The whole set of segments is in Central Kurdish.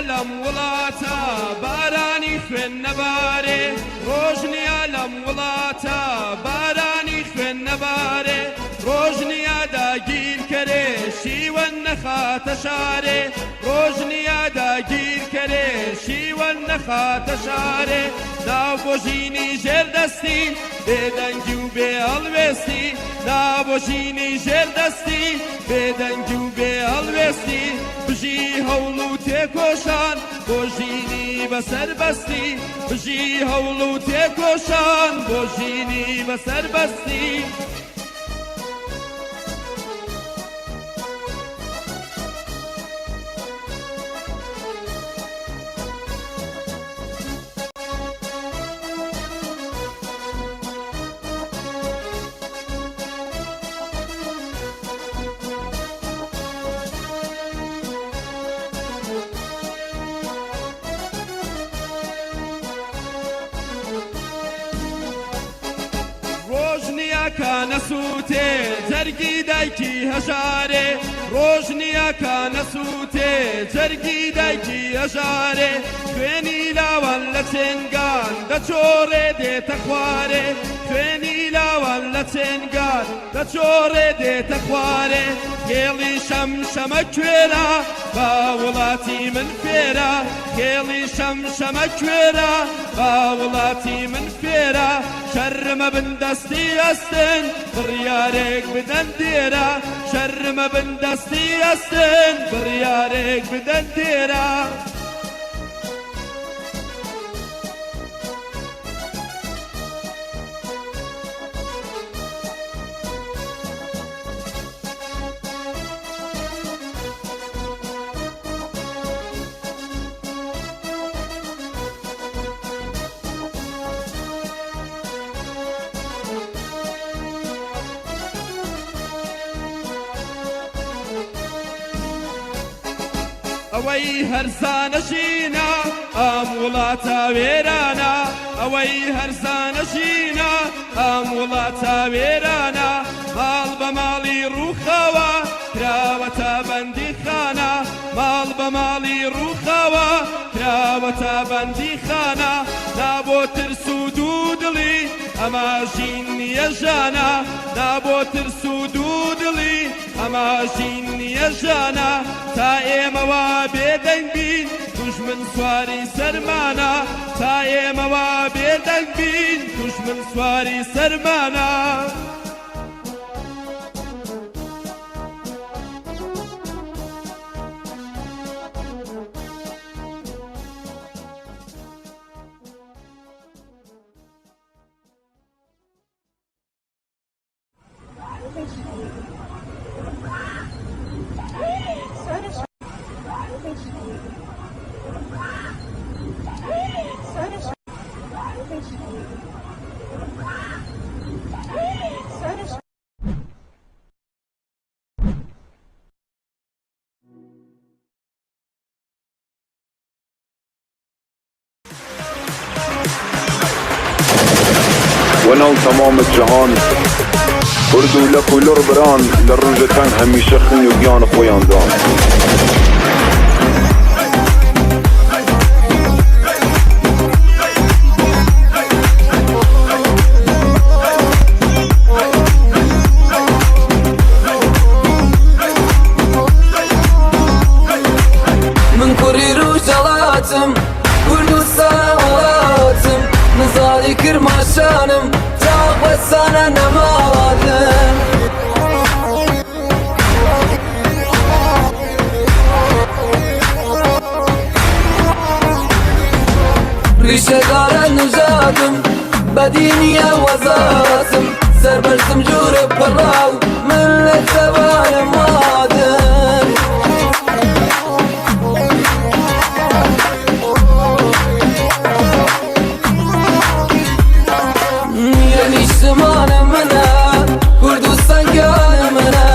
لەم وڵاتە بارانی خوێن نەبارێ، ڕۆژ نییە لەم وڵاتە بارانی خوێن نەبارێ، ڕۆژ نییە داگیرکەرێ شیوەن نەخاتە شارێ، ڕۆژ نییە داگیرکەرێ شیوەن نەخاتە شارێ، نا بۆ ژینی ژێردەستی بێدەنگی و بێ هەڵوێستی، نا بۆ ژینی ژێردەستی بێدەنگی و بێ هەڵوێستی، بژی هەوڵ و تێکۆشان بۆ ژینی بەسەربەستی، بژی هەوڵ و تێکۆشان بۆ ژینی بەسەربەستی. ڕۆژ نییە کە نەسووتێ جەرگی دایکی هەژارێ، ڕۆژ نییە کە نەسووتێ جەرگی دایکی هەژارێ، خوێنی لاوان لە چێنگان دەچۆڕێ دێتە خوارێ، خوێنی لاوان لە چێنگان دەچۆڕێ دێتە خوارێ، خێڵی شەمشەمە کوێرە با وڵاتی من فێرە، خێڵی شەمشەمە کوێرە با وڵاتی من فێرە، شەرمە بن دەستی ئەستن بڕیارێک بدەن دێرە، شەرمە بن دەستی ئەستن بڕیارێک بدەن دێرە. ئەوەی هەرزانە ژینە ئەم وڵاتە وێرانە، ئەوەی هەرزانە ژینە ئەم وڵاتە وێرانە، ماڵ بە ماڵی ڕووخاوە کراوەتە بەندیخانە، ماڵ بە ماڵی ڕووخاوە کراوەتە بەندیخانە، نا بۆ ترس و دوو دڵی ئەمە ژین نییە ژانە، نا بۆ ترس و دوو دڵی ئەمە ژین نییە ژانە، تا ئێمە وا بێدەنگ بین دوژمن سواری سەرمانە، تا ئێمە وا بێدەنگ بین دوژمن سواری سەرمانە. وەناو تەمام جەهان کورد و لەک و لوڕ بران لە ڕووژ تەنگ هەمیشە خۊن و گیان خوەیان دان. من کوڕی ڕوژهەڵاتم، کوردستان وڵاتم، من زاڵی کرماشانم، چاو بەسانە نەماواتم. ڕیشەدارە نژادم، بەدینیە وەزاتم، سەربەرزم جوورە پەڕاو، من لە چەوانم وادم. یە نیشتمانە منە، کوردستان گیانە منە،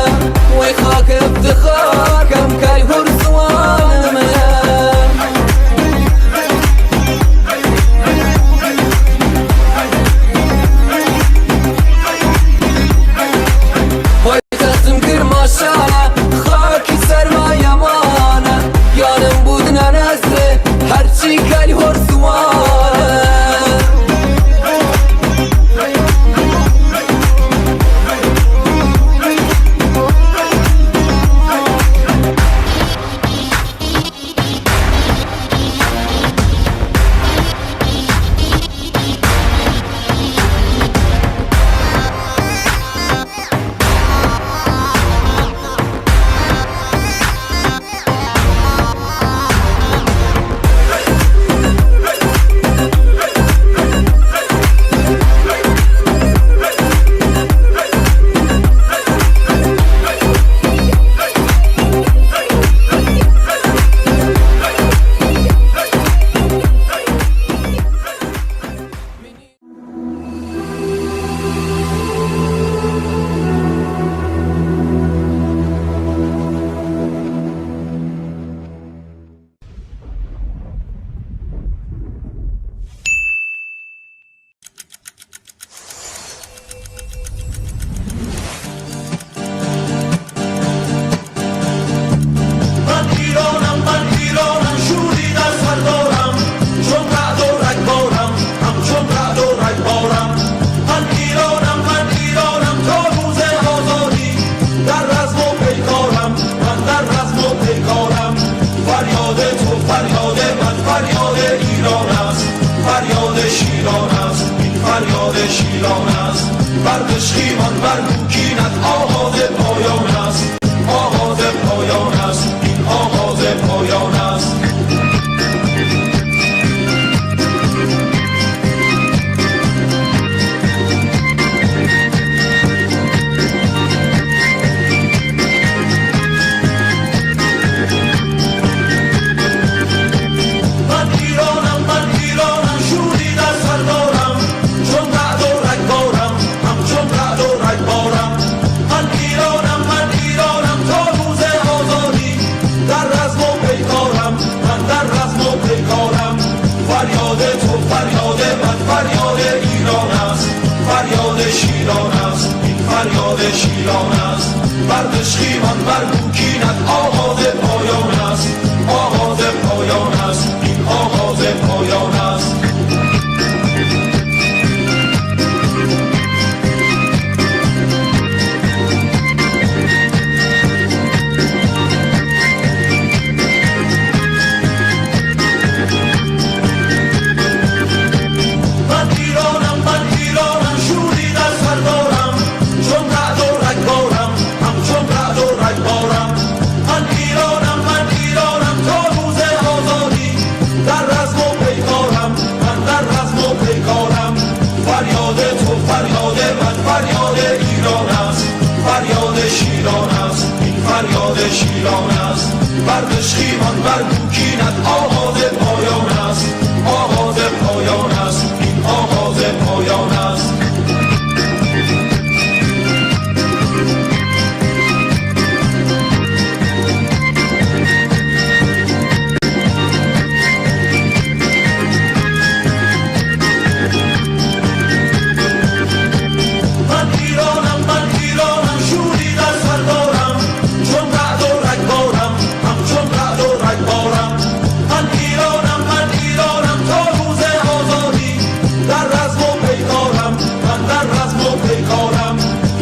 وەی خاک افتخار کەم کای هور زوانە منە. پایتەختم کرماشانە. فریاد شیران است این فریاد شیران است بر دشخیمان بر کوکینت آغاز پایان است آغاز پایان است این آغاز پایان است. من ایرانم من ایرانم شوری در سر دارم چون رعد و رگبارم همچون رعد و رگبارم من ایرانم من ایرانم تا روز آزادی در رزم و پیکارم من در رزم و پیکارم فریاد تو فریاد من فریاد ایران است فریاد شیران است این فریاد شیران است بر دشخیمان بر کوکینت آغاز پایان است آغاز پایان است این آغاز پایان است. من ایرانم من ایرانم شوری در سر دارم چون رعد و رگبارم همچون رعد و رگبارم من ایرانم من ایرانم تا روز آزادی در رزم و پیکارم من در رزم و پیکارم فریاد تو فریاد من فریاد ایران است فریاد شیران است این فریاد شیران است بر دشخیمان بر کوکینت آغاز پایان است آغاز پایان است این آغاز پایان است. من ایرانم من ایرانم شوری در سر دارم چون رعد و رگبارم همچون رعد و رگبارم من ایرانم من ایرانم تا روز آزادی در رزم و پیکارم من در رزم و پیکارم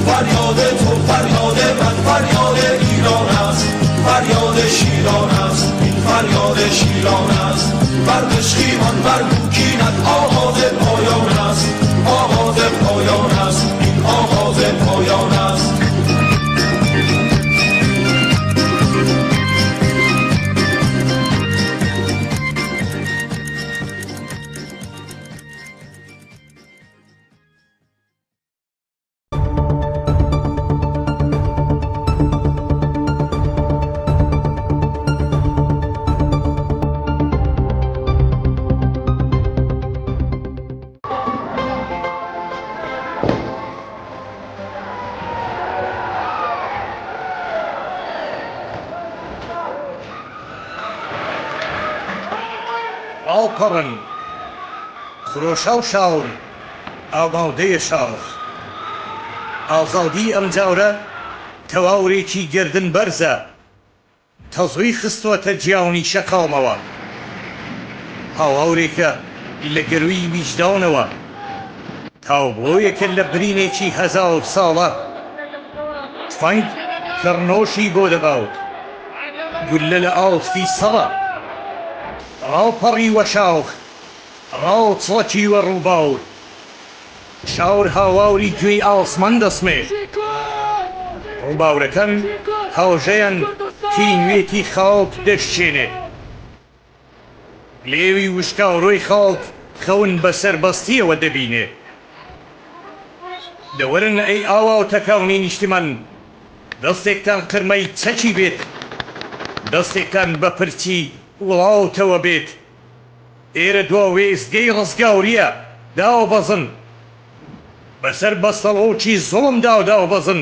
فریاد تو فریاد من فریاد ایران است فریاد شیران است این فریاد شیران است بر دشخیمان بر کوکینت آغاز پایان است آغاز پایان است این آغاز پایان است. ڕاوپەڕن خرۆشاو شاور ئامادەیە شاخ ئازادی ئەمجارە تەواورێکی گەردن بەرزە تەزووی خستووەتە گیانی شەقامەوە هاوارێکە لە گەرووی ویژدانەوە تابلۆیەکە لە برینێکی هەزار ساڵە تفەنگ کڕنۆشی بۆ دەبات گوللە لە ئاستی سەڕە ڕاپەڕیوە شاخ ڕاچڵەکیوە ڕووبار شار هاواری گوێی ئاسمان دەسمێ ڕووبارەکان هاژەیان تینوێتی خاک دەشچێنێ. لێوی وشکاوڕۆی خاک خەون بە سەربەستییەوە دەبینێ. دەوەرن ئەی ئاواوتەکانی نیشتمان، دەستێکتان قرمەی چەکی بێت، دەستێکتان بە پرچی وڵاتەوە بێت. ئێرە دوا وێستگەی ڕزگارییە، دابەزن. بەسەر بەستەڵۆکی زوڵمدا دابەزن.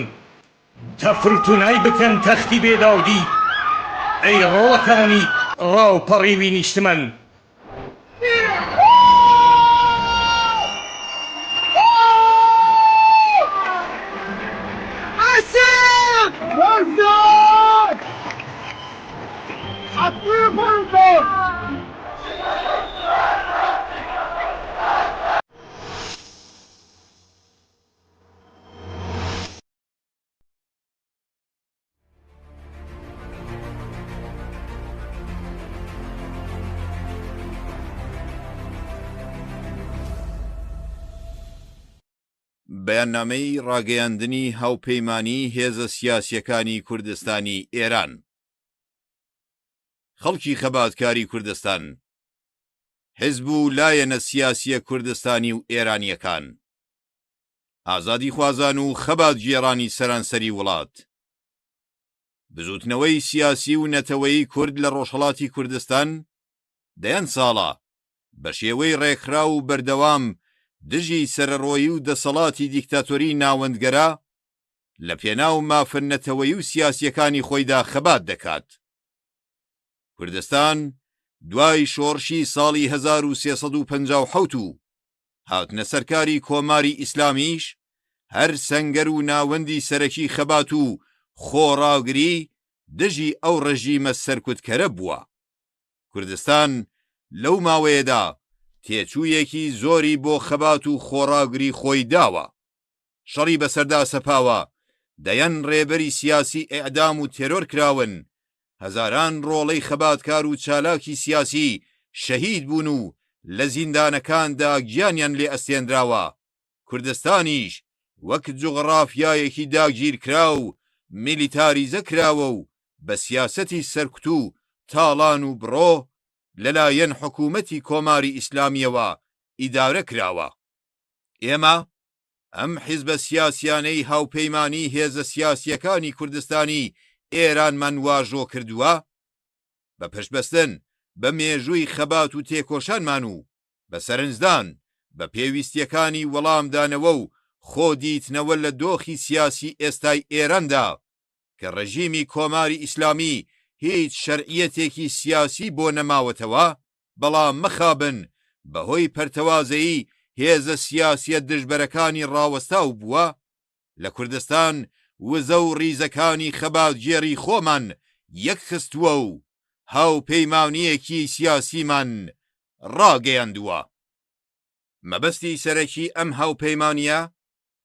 تەفروتونای بکەن تەختی بێدادی، ئەی ڕۆڵەکانی ڕاوپەڕیوی نیشتمان. بەیاننامەی ڕاگەیاندنی هاوپەیمانیی هێزە سیاسییەکانی کوردستانی ئێران. خەڵکی خەباتکاری کوردستان، حیزب و لایەنە سیاسییە کوردستانی و ئێرانییەکان، ئازادیخوازان و خەباتگێڕانی سەرانسەری وڵات، بزووتنەوەی سیاسی و نەتەوەیی کورد لە ڕۆژهەڵاتی کوردستان دەیان ساڵە بە شێوەی ڕێکخراو و بەردەوام دژی سەرەڕۆیی و دەسەڵاتی دیکتاتۆری ناوەندگەرا لە پێناو مافە نەتەوەیی و سیاسییەکانی خۆیدا خەبات دەکات. کوردستان دوای شۆڕشی ساڵی 1357 و هاتنە سەرکاری کۆماری ئیسلامیش هەر سەنگەر و ناوەندی سەرەکی خەبات و خۆڕاگری دژی ئەو ڕژیمە سەرکوتکەرە بووە. کوردستان لەو ماوەیەدا تێچوویەکی زۆری بۆ خەبات و خۆڕاگری خۆی داوە. شەڕی بەسەردا سەپاوە، دەیان ڕێبەری سیاسی ئێعدام و تێرۆر کراون، هەزاران ڕۆڵەی خەباتکار و چالاکی سیاسی شەهید بوون و لە زیندانەکاندا گیانیان لێ ئەستێنراوە، کوردستانیش وەک جوغڕافیایەکی داگیرکراو میلیتاریزە کراوە و بە سیاسەتی سەرکوت و تاڵان و بڕۆ لەلایەن حکوومەتی کۆماری ئیسلامییەوە ئیدارە کراوە. ئێمە ئەم حیزبە سیاسیانەی هاوپەیمانی هێزە سیاسییەکانی کوردستانی ئێرانمان واژۆ کردووە، بە پشتبەستن بە مێژووی خەبات و تێکۆشانمان و بە سەرنجدان بە پێویستییەکانی وەڵامدانەوە و خۆدیتنەوە لە دۆخی سیاسی ئێستای ئێراندا کە ڕێژیمی کۆماری ئیسلامی هیچ شەرعییەتێکی سیاسی بۆ نەماوەتەوە، بەڵام مەخابن بەهۆی پەرتەوازەیی هێزە سیاسییە دژبەرەکانی ڕاوەستاو بووە، لە کوردستان وزە و ڕیزەکانی خەباتگێڕی خۆمان یەکخستووە و هاوپەیمانییەکی سیاسیمان ڕاگەیاندووە. مەبەستی سەرەکی ئەم هاوپەیمانییە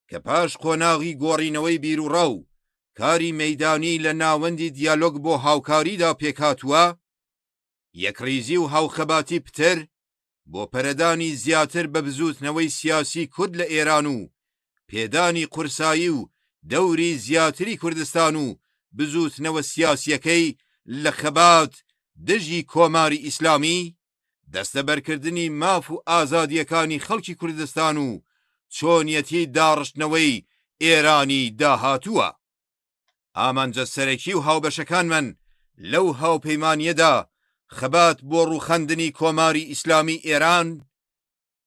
کە پاش قۆناغی گۆڕینەوەی بیروڕا و کاری مەیدانی لە ناوەندی دیالۆگ بۆ هاوکاریدا پێکهاتووە، یەکڕیزی و هاوخەباتی پتر بۆ پەرەدانی زیاتر بە بزووتنەوەی سیاسی کورد لە ئێران و پێدانی قورسایی و دەوری زیاتری کوردستان و بزووتنەوە سیاسییەکەی لە خەبات دژی کۆماری ئیسلامی، دەستەبەرکردنی ماف و ئازادییەکانی خەڵکی کوردستان و چۆنیەتی داڕشتنەوەی ئێرانی داهاتووە. ئامانجە سەرەکی و هاوبەشەکانمان لەو هاوپەیمانییەدا خەبات بۆ ڕووخاندنی کۆماری ئیسلامی ئێران،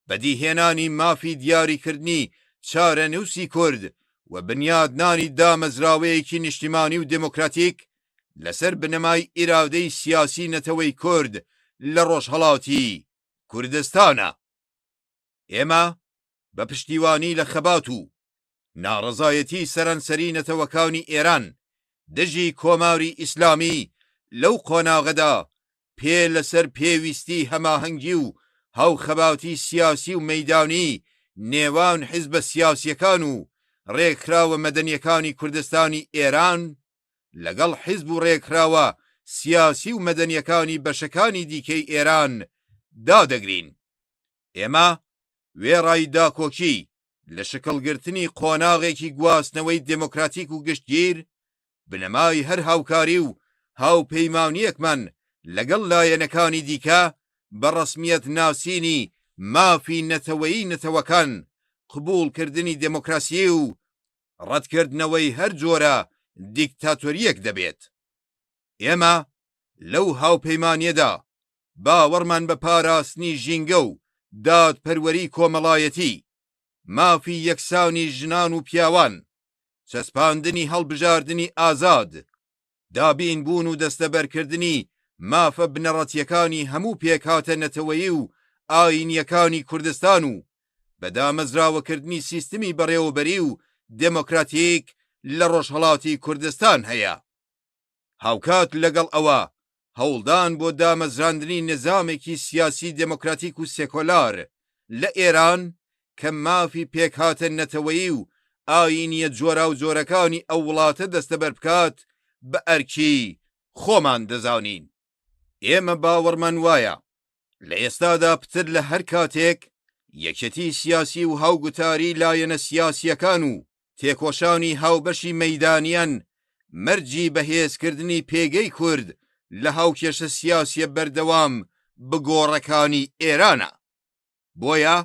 بەدیهێنانی مافی دیاریکردنی چارەنووسی کورد و بنیادنانی دامەزراوەیەکی نیشتیمانی و دێمۆکراتیک لەسەر بنەمای ئیرادەی سیاسی نەتەوەی کورد لە ڕۆژهەڵاتی کوردستانە. ئێمە بە پشتیوانی لە خەبات و ناڕەزایەتی سەرانسەری نەتەوەکانی ئێران دژی کۆماری ئیسلامی لەو قۆناغەدا پێ لەسەر پێویستی هەماهەنگی و هاوخەباتی سیاسی و مەیدانی نێوان حیزبە سیاسییەکان و ڕێکخراوە مەدەنییەکانی کوردستانی ئێران لەگەڵ حیزب و ڕێکخراوە سیاسی و مەدەنییەکانی بەشەکانی دیکەی ئێران دادەگرین. ئێمە وێڕای داکۆکی لە شکڵگرتنی قۆناغێکی گواستنەوەی دێمۆکراتیک و گشتگیر، بنەمای هەر هاوکاری و هاوپەیمانییەکمان لەگەڵ لایەنەکانی دیکە بە ڕەسمییەت ناسینی مافی نەتەوەیی نەتەوەکان، قبووڵکردنی دێمۆکراسی و ڕەتکردنەوەی هەر جۆرە دیکتاتۆرییەک دەبێت. ئێمە لەو هاوپەیمانییەدا باوەڕمان بە پاراستنی ژینگە و دادپەروەری کۆمەڵایەتی، مافی یەکسانی ژنان و پیاوان، چەسپاندنی هەڵبژاردنی ئازاد، دابینبوون و دەستەبەرکردنی مافە بنەڕەتییەکانی هەموو پێکهاتە نەتەوەیی و ئایینییەکانی کوردستان و بە دامەزراوەکردنی سیستمی بەڕێوەبەری و دێمۆکراتیک لە ڕۆژهەڵاتی کوردستان هەیە. هاوکات لەگەڵ ئەوە هەوڵدان بۆ دامەزراندنی نیزامێکی سیاسی دێمۆکراتیک و سێکۆلار لە ئێران کە مافی پێکهاتە نەتەوەیی و ئایینییە جۆراوجۆرەکانی ئەو وڵاتە دەستەبەر بکات بە ئەرکی خۆمان دەزانین. ئێمە باوەڕمان وایە لە ئێستادا پتر لە هەر کاتێک. یەکێتی سیاسی و هاوگوتاری لایەنە سیاسییەکان و تێکۆشانی هاوبەشی مەیدانیان مەرجی بەهێزکردنی پێگەی کورد لە هاوکێشە سیاسییە بەردەوام بگۆڕەکانی ئێرانە. بۆیە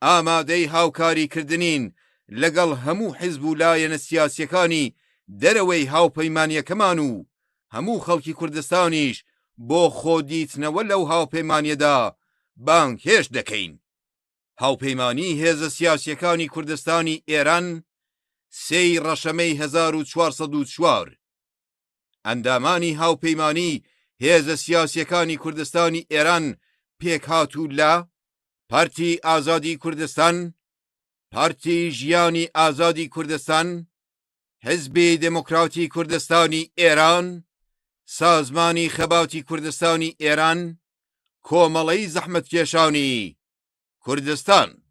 ئامادەی هاوکاریکردنین لەگەڵ هەموو حیزب و لایەنە سیاسییەکانی دەرەوەی هاوپەیمانییەکەمان و هەموو خەڵکی کوردستانیش بۆ خۆدیتنەوە لەو هاوپەیمانییەدا بانگهێشت دەکەین. هاوپەیمانیی هێزە سیاسییەکانی کوردستانی ئێران، سێی ڕەشەمەی 1404. ئەندامانی هاوپەیمانیی هێزە سیاسییەکانی کوردستانی ئێران پێکهاتوو لە، پارتی ئازادیی کوردستان، پارتی ژیانی ئازادی کوردستان، حیزبی دێموکراتی کوردستانی ئێران، سازمانی خەباتی کوردستانی ئێران، کۆمەڵەی زەحمەتکێشانی کوردستان.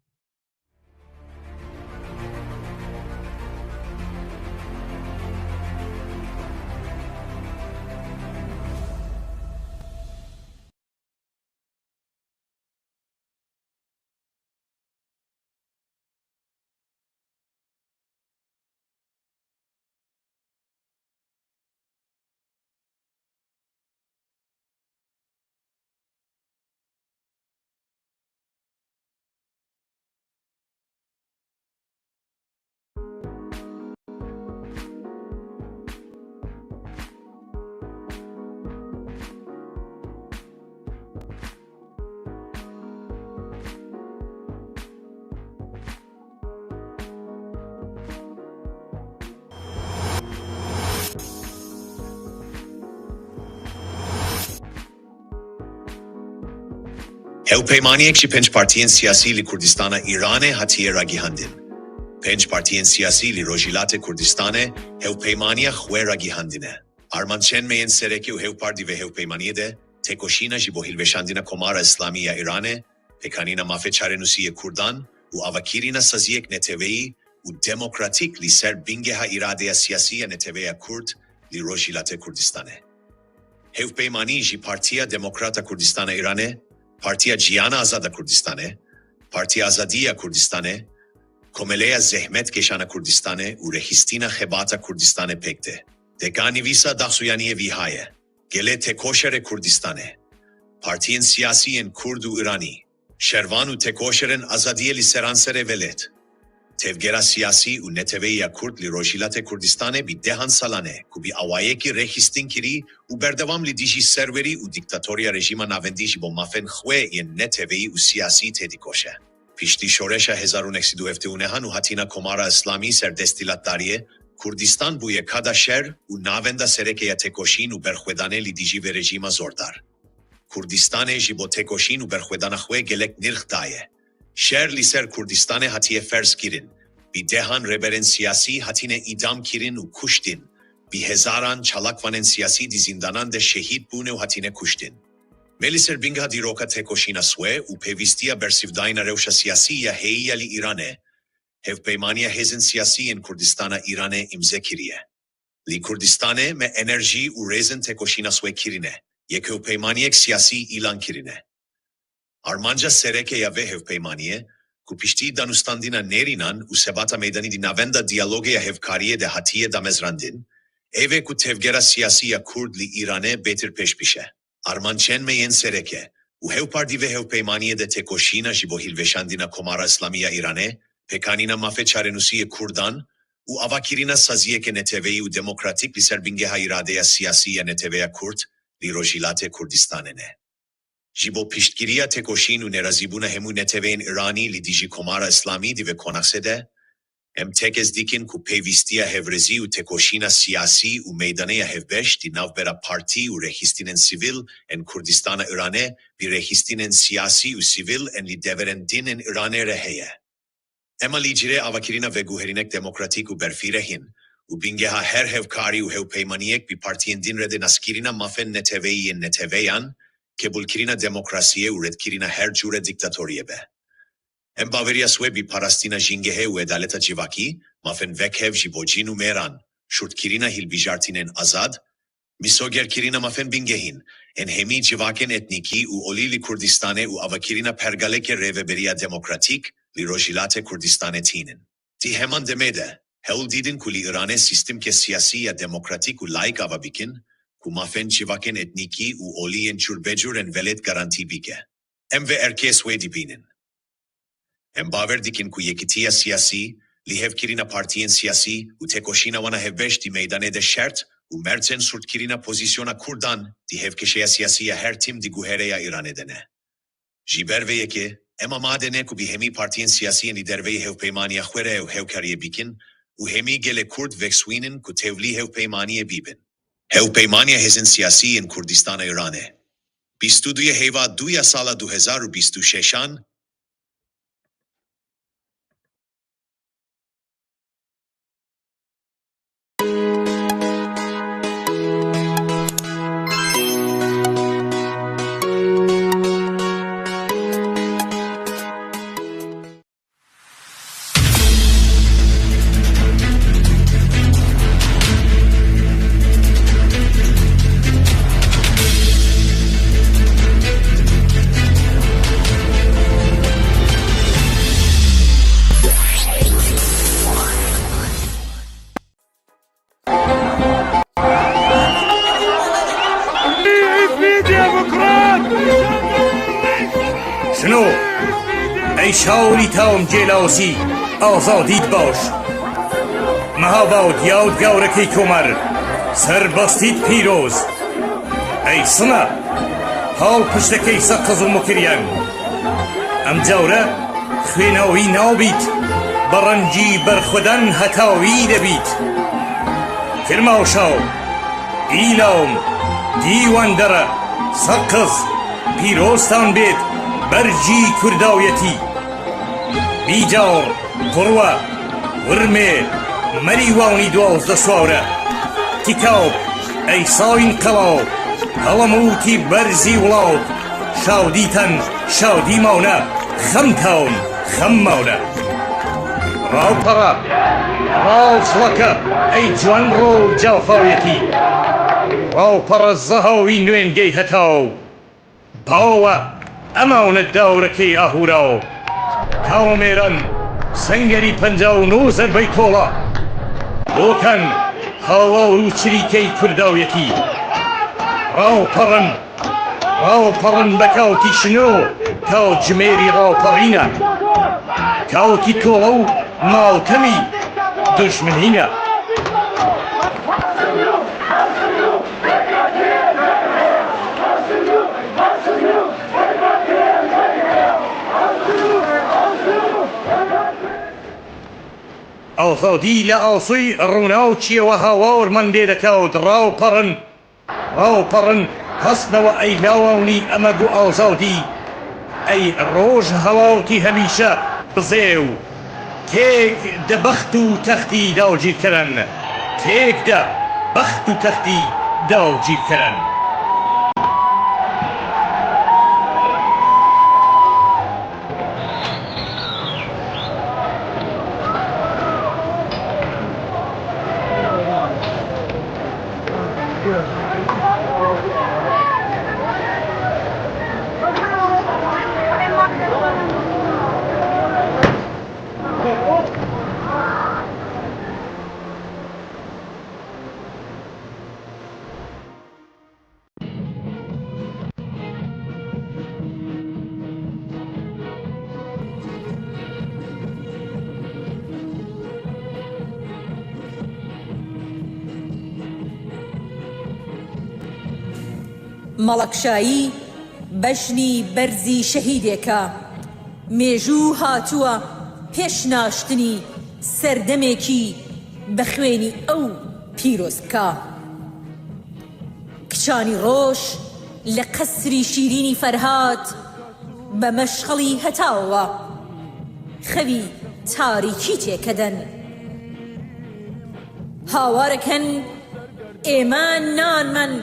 Hevpeymaniyek ji pênc partiyên siyasî li Kurdistana Îranê hatiye ragihandin. Pênc partiyên siyasî li Rojhilatê Kurdistanê hevpeymaniya xwe ragihandine. Armançên me yên sereke û hevpar di vê hevpeymaniyê de têkoşîna ji bo hilweşandina Komara Îslamî ya Îranê, pêkanîna mafê çarenûsî yê Kurdan û avakirina saziyek neteweyî û demokratîk li ser bingeha îradeya siyasî ya neteweya Kurd li Rojhilatê Kurdistanê. Hevpeymanî ji Partiya Demokrata Kurdistana Îranê, Partiya Ciyana Azad a Kurdistanê, Partiya Azadî ya Kurdistanê, Komeleya Zehmetkêşana Kurdistanê û Rêxistina Xebata Kurdistanê pêk tê. Deka nivîsa daxuyaniyê wiha ye, Gelê têkoşerê Kurdistanê, partiyên siyasî yên Kurd û Îranî, şervan û têkoşerên azadiyê li seranserê welêt, tevgera siyasî û neteweyî ya Kurd li Rojhilatê Kurdistanê bi dehan salan e ku bi awayekî rêxistinkirî û berdewam li dijî serwerî û dîktatoriya rejîma navendî ji bo mafên xwe yên neteweyî û siyasî têdikoşe. Piştî şoreşa 1979 û hatina Komara Îslamî ser desthilatdariyê, Kurdistan bûye kada şer û navenda sereke ya têkoşîn û berxwedanê li dijî vê rejîma zordar. Kurdistanê ji bo têkoşîn û berxwedana xwe gelek nirx daye. Şer li ser Kurdistanê hatiye ferz kirin, bi dehan rêberên siyasî hatine îdam kirin û kuştin, bi hezaran çalakvanên siyasî di zindanan de şehîd bûne û hatine kuştin. Me li ser bingeha dîroka têkoşîna swe û pêwîstiya bersivdayîna rewşa siyasî ya heyî ya li Îranê, Hevpeymaniya Hêzên Siyasî yên Kurdistana Îranê îmze kiriye. Li Kurdistanê me enerjî û rêzên têkoşîna swe kirine, yek hevpeymaniyek siyasî îlan kirine. Armanca sereke ya vê hevpeymaniyê, ku piştî danûstandina nêrînan û sebata meydanî di navenda diyalogê ya hevkariyê de hatiye damezrandin, ev e ku tevgera siyasî ya Kurd li Îranê bêtir pêş bişe. Armançên me yên sereke û hevpar di vê hevpeymaniyê de têkoşîna ji bo hilweşandina Komara Îslamî ya Îranê, pêkanîna mafê çarenûsî yê Kurdan û avakirina saziyeke neteweyî û demokratîk li ser bingeha îradeya siyasî ya neteweya Kurd li Rojhilatê Kurdistanê ne. Ji bo piştgiriya têkoşîn û nerazîbûna hemû neteweyên Îranî li dijî Komara Îslamî di vê konaxê de, em tekez dikin ku pêwîstiya hevrêzî û têkoşîna siyasî û meydaneya hevbeş di navbera partî û rêxistinên sivîl ên Kurdistana Îranê bi rêxistinên siyasî û sivîl ên li deverên din ên Îranê re heye. Em alîgirê avakirina veguherînek demokratîk û berfîreh in û bingeha her hevkarî û hevpeymaniyek bi partiyên din re di naskirina mafên neteweyî yên neteweyan, qebûlkirina demokrasiyê û redkirina her cure dîktatoriyê be. Em baweriya swe bi parastina jîngehê û edaleta civakî, mafên wekhev ji bo jin û mêran, şurtkirina hilbijartinên azad, Misogerkirina mafên bingehîn ên hemî civakên etnîkî û olî li Kurdistanê û avakirina pergaleke rêveberiya demokratîk li Rojhilatê Kurdistanê tînin. Di heman demê de hewl didin ku li Îranê sîstemke siyasî ya demokratîk û laîk ava bikin ku mafên civakên etnîkî û olî yên curbecur ên welêt garantî bike. Em vê erkê swê dibînin. Em bawer dikin ku yekitiya siyasî, lihevkirina partiyên siyasî û têkoşîna wan a hevbeş di meydanê de şert û mercên xurtkirina pozîsyona Kurdan di hevkêşeya siyasî ya her tim di guhereya Îranê de ne. Ji ber vê yekê, em amade ne ku bi hemî partiyên siyasî yên li derveyî hevpeymaniya xwe re ew hevkariyê bikin û hemî gelê Kurd vexwînin ku tevlî hevpeymaniyê bibin. Hevpeymaniya Hêzên Siyasî yên Kurdistana Îranê, 22 yê heyva du ya sala 2026 an, شنۆ ئەی شاوری تاوم گێلاوسی ئازادیت باش مەهاباد یاود گاورەکەی کۆمار سەربەستیت پیرۆز ئەی سنە پاڵ پشتەکەی سەقز و موکریان ئەم جاورە خوێناوی نابیت بە ڕەنجی بەرخودان هەتاوی دەبیت کرماشاو ئیلام دیواندەرە سەقز پیرۆزتان بێت بەرگی کورداویەتی بیجاڕ قوڕوە ورمێ مەریوانی 12 سوارە تیکاو ئەی ساوین قەڵاو هەڵەموتی بەرزی وڵاوت شادیتان شادی ماونە خەمتان خەم ماونە ڕاوپەڕە ڕاوچڵەکە ئەی جوانڕۆ و جافاویەتی ڕاوپەڕە زەهاوی نوێنگەی هەتاو باوە ئەماونە داورەکەی ئاهوراو کاوەمێران سەنگەری 59 زەربەی تۆڵە بۆکان هاواور و چریکەی کورداویەتی ڕاوپەڕن ڕاوپەڕن بە کاوتی شنۆ کاتژمێری ڕاوپەڕینە کاوتی تۆڵە و ماڵکەمی دوژمنینە. ئازادی لە ئاسۆی ڕووناکیەوە هاوارمان لێ دەکات ڕاوپەڕن ڕاوپەڕن هەستنەوە ئەی لاوانی ئەمەگ و ئازادی ئەی ڕۆژ هەڵاتی هەمیشە بزێو تێک دە بەخت و تەختی داگیرکەران تێک دە بەخت و تەختی داگیرکەران. مەڵەکشایی بەژنی بەرزی شەهیدێکە، مێژوو هاتووە پێش ناشتنی سەردەمێکی بە خوێنی ئەو پیرۆز بکا. کچانی ڕۆژ لە قەسری شیرینی فەرهاد بە مەشخەڵی هەتاوەوە خەوی تاریکی تێکەدەن. هاوارەکەن ئێمە نانمان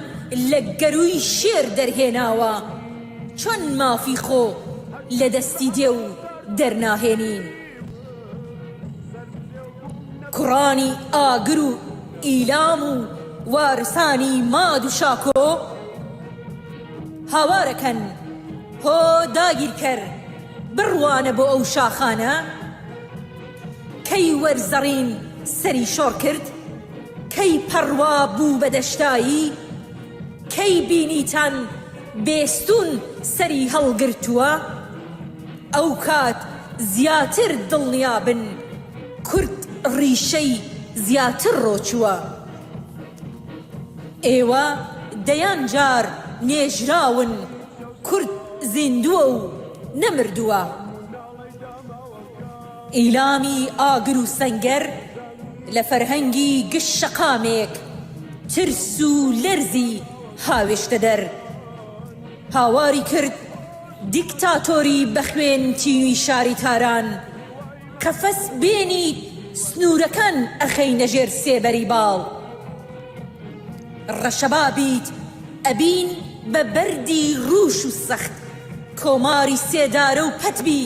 لە گەرووی شێر دەرهێناوە، چۆن مافی خۆ لە دەستی دێو دەرناهێنین؟ کوڕانی ئاگر و ئیلام و وارسانی ماد و شاکۆ. هاوارەکەن هۆ داگیرکەر بڕوانە بۆ ئەو شاخانە کەی وەرزەڕین سەری شۆڕ کرد کەی پەڕوا بوو بە دەشتایی کەی بینیتان بێستوون سەری هەڵگرتووە ئەوکات زیاتر دڵنیابن کورد ڕیشەی زیاتر ڕۆچووە. ئێوە دەیان جار نێژراون کورد زیندووە و نەمردووە. ئیلامی ئاگر و سەنگەر لە فەرهەنگی گشت شەقامێک ترس و لەرزی هاوێشتە دەر. هاواری کرد دیکتاتۆری بە خوێن تینوی شاری تاران قەفەس بێنیت سنوورەکان ئەخەینە ژێر سێبەری باڵ ڕەشەبا بیت ئەبین بە بەردی ڕووش و سەخت کۆماری سێدارە و پەت بی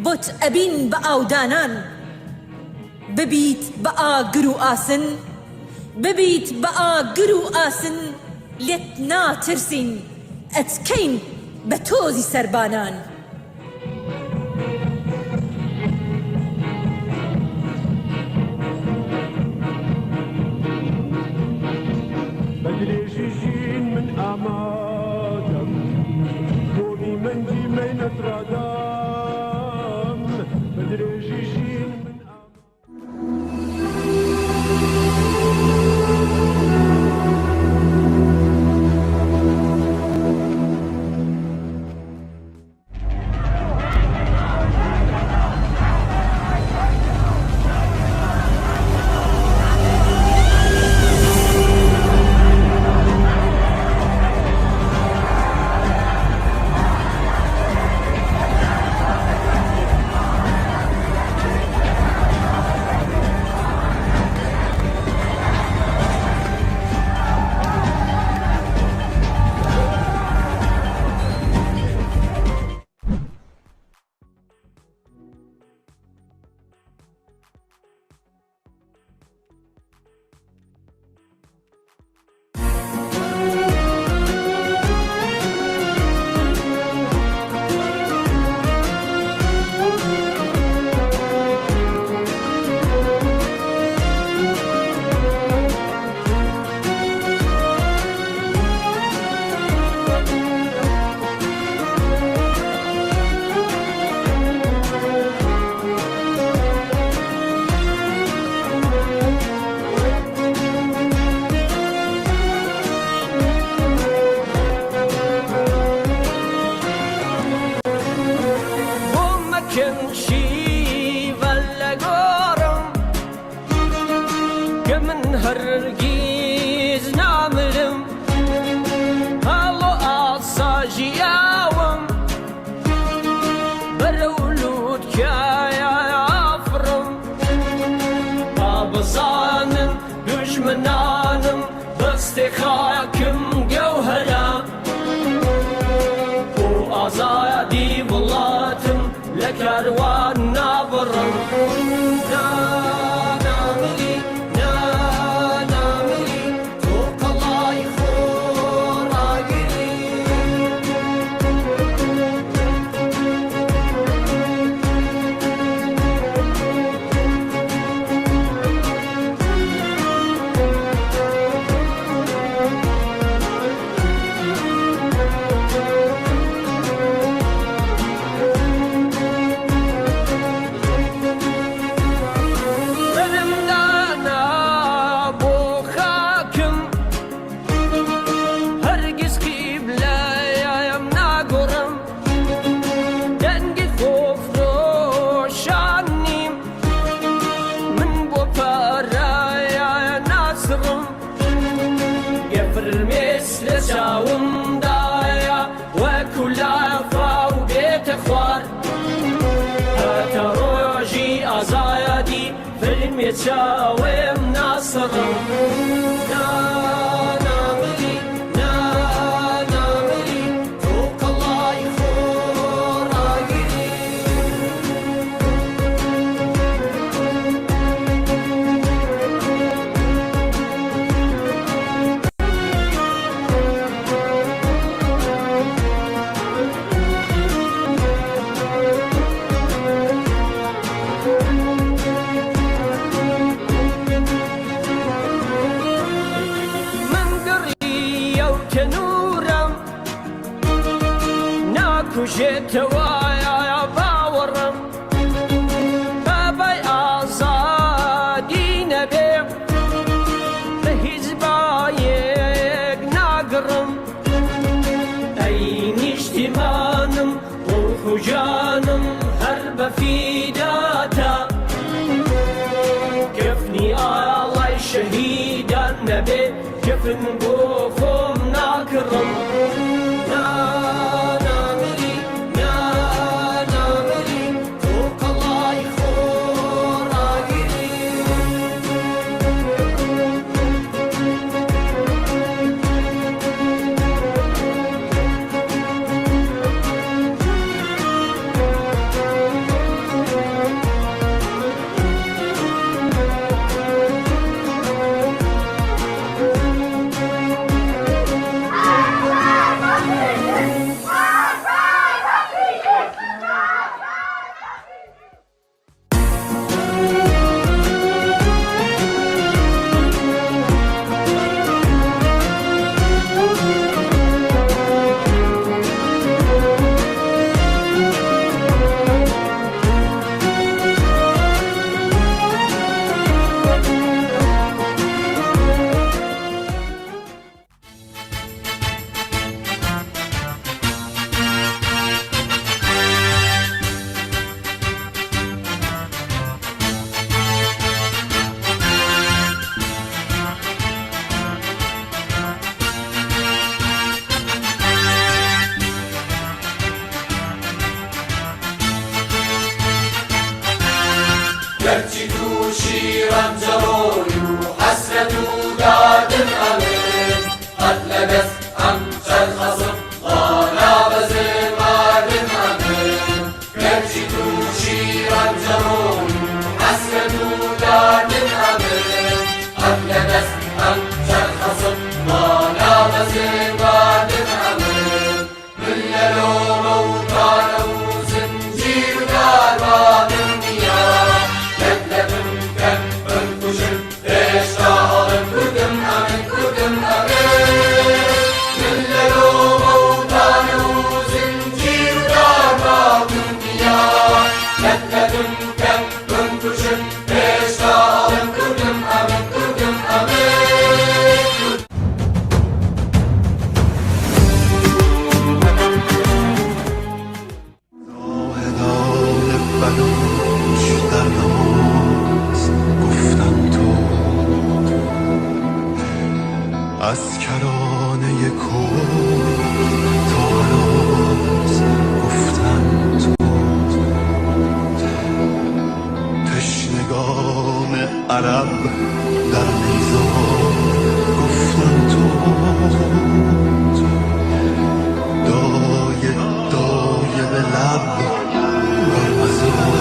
بۆت ئەبین بە ئاودانان ببیت بە ئاگر و ئاسن ببیت بە ئاگر و ئاسن لێت ناترسین ئەتکەین بە تۆزی سەربانان. بە درێژی ژین من ئامادەم گۆمی مەنگی مەینەت ڕادام بە درێژی ژین من گیانم هەر بە فیداتە کفنی ئاڵای شەهیدان نەبێ کفن بۆ خۆم ناکڕم نا نامری نا نامری تۆ قەڵای خۆڕاگری. گەرچی تووشی ڕەنجەڕۆی و حەسرەت و داردم ئەمن قەت لە دەست ئەم چەرخە زڕ ڕانابەزم ماردم ئەمن گەرچی تووشی ڕەنجەڕۆی و حەسرەت و داردم ئەمن قەت لە دەست ئەم چەرخە زڕ ڕانابەزم ماردم ئەمن من لە لۆمە و تانە و زنجیر و داربابم نییە لەت لەتم کەن بمکوژن هێشتا ئەڵێم کوردم ئەمن کوردم ئەمن من لە لۆمە و تانە و زنجیر و داربابم نییە لەت لەتم کەن بمکوژن هێشتا ئەڵێم کوردم ئەمن کوردم ئەمن کورد. زاهدان بلوچ در نماز گفتم تو از کرانه کرد تا هراز گفتم تو تشنگان عرب در نیزار گفتم تو دایه دایه به لب بر مزار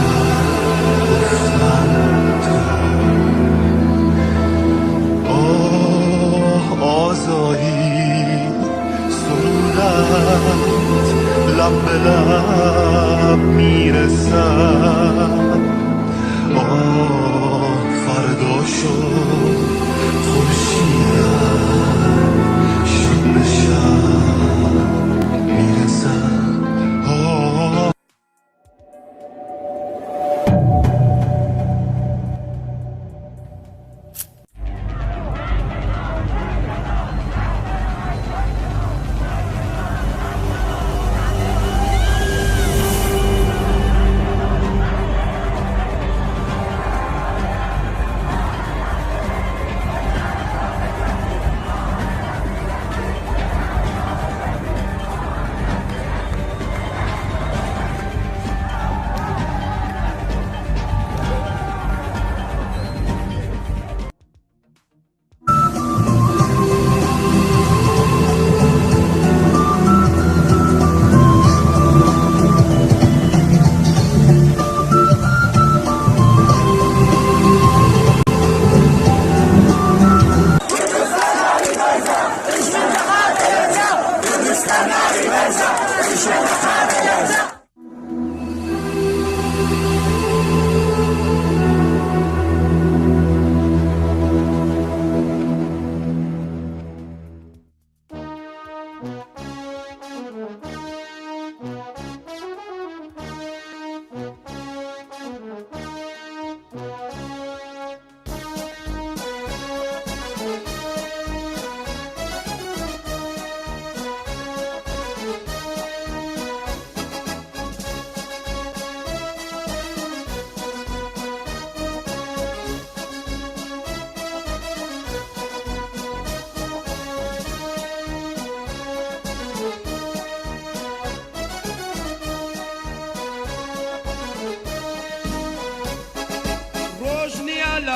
گفتم تو آه آزادی سرودت لب به لب میرسد آه فردا شد خورشیدت شب به شب میرسد آه.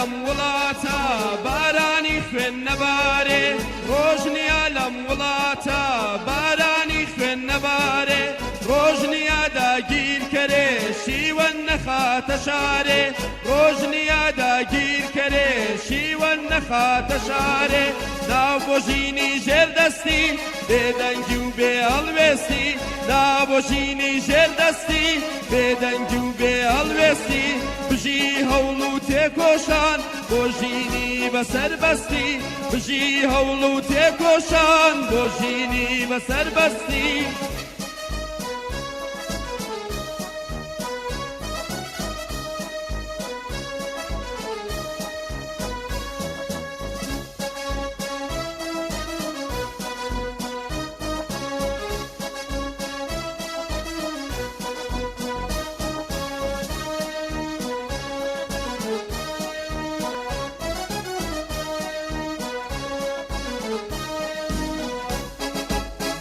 لەم وڵاتە بارانی خوێن نەبارێ ڕۆژ نییە لەم وڵاتە بارانی خوێن نەبارێ ڕۆژ نییە داگیرکەرێ شیوەن نەخاتە شارێ ڕۆژ نییە داگیرکەرێ شیوەن نەخاتە شارێ ناو بۆ ژینی ژێر دەستی بێدەنگی و بێ هەڵوێستی نا بۆ ژینی ژێر دەستی بێدەنگی و بێ هەڵوێستی بژی هەوڵ و تێکۆشان بۆ ژینی بەسەربەستی بژی هەوڵ و تێکۆشان بۆ ژینی بەسەربەستی.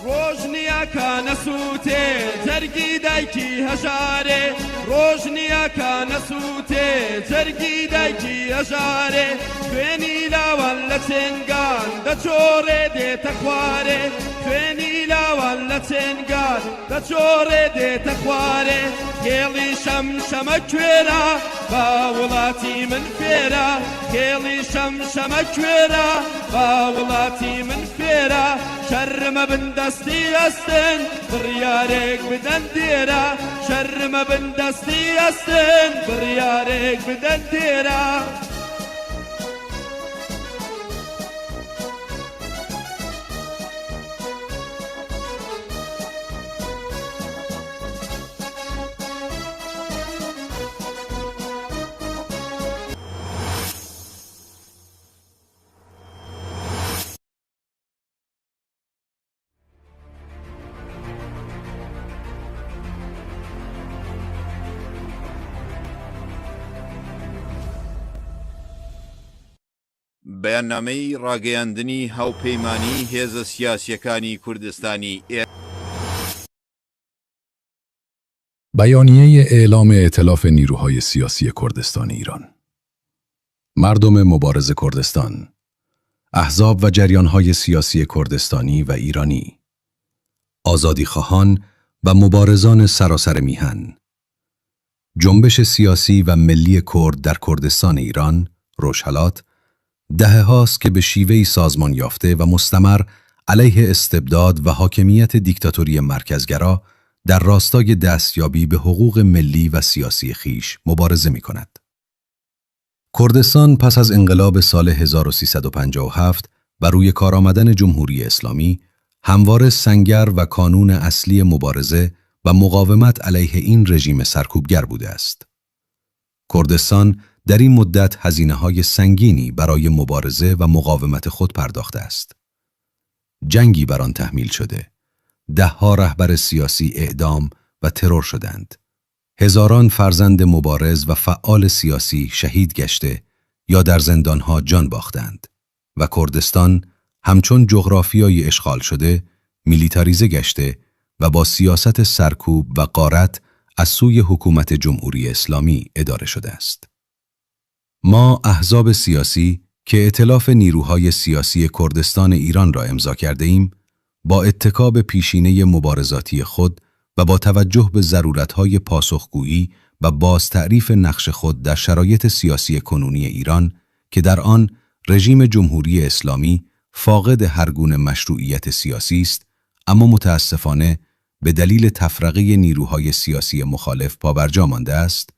ڕۆژ نییە کە نەسووتێ جەرگی دایکی هەژارێ ڕۆژ نییە کە نەسووتێ جەرگی دایکی هەژارێ خوێنی لاوان لە چێنگان دەچۆڕێ دێتە خوارێ خوێنی لاوان لە چێنگان دەچۆڕێ دێتە خوارێ کێڵی شەمشەمە کوێرە با وڵاتی من فێرە کێڵی شەمشەمە کوێرە با وڵاتی من فێرە شەرمە بن دەستی ئەستن بڕیارێک بدەن دێرە شەرمە بن دەستی ئەستن بڕیارێک بدەن دێرە. بەیاننامەی ڕاگەیاندنی هاوپەیمانیی هێزە سیاسییەکانی کوردستانی ئێران. بیانیه اعلام ائتلاف نیروهای سیاسی کردستان ایران مردم مبارز کردستان احزاب و جریانهای سیاسی کردستانی و ایرانی آزادیخواهان و مبارزان سراسر میهن جنبش سیاسی و ملی کرد در کردستان ایران، روژهلات، دهه هاست که به شیوهی سازمان یافته و مستمر علیه استبداد و حاکمیت دیکتاتوری مرکزگرا در راستای دستیابی به حقوق ملی و سیاسی خویش مبارزه می کند. کردستان پس از انقلاب سال 1357 و روی کار آمدن جمهوری اسلامی همواره سنگر و کانون اصلی مبارزه و مقاومت علیه این رژیم سرکوبگر بوده است. کردستان در این مدت هزینه های سنگینی برای مبارزه و مقاومت خود پرداخته است. جنگی بر آن تحمیل شده. دهها رهبر سیاسی اعدام و ترور شدند. هزاران فرزند مبارز و فعال سیاسی شهید گشته یا در زندانها جان باختند و کردستان همچون جغرافیای اشغال شده میلیتاریزه گشته و با سیاست سرکوب و غارت از سوی حکومت جمهوری اسلامی اداره شده است. ما احزاب سیاسی که ائتلاف نیروهای سیاسی کردستان ایران را امضا کرده ایم، با اتکا به پیشینه مبارزاتی خود و با توجه به ضرورت‌های پاسخگویی و بازتعریف نقش خود در شرایط سیاسی کنونی ایران که در آن رژیم جمهوری اسلامی فاقد هرگونه مشروعیت سیاسی است، اما متاسفانه به دلیل تفرقه نیروهای سیاسی مخالف پابرجا مانده است،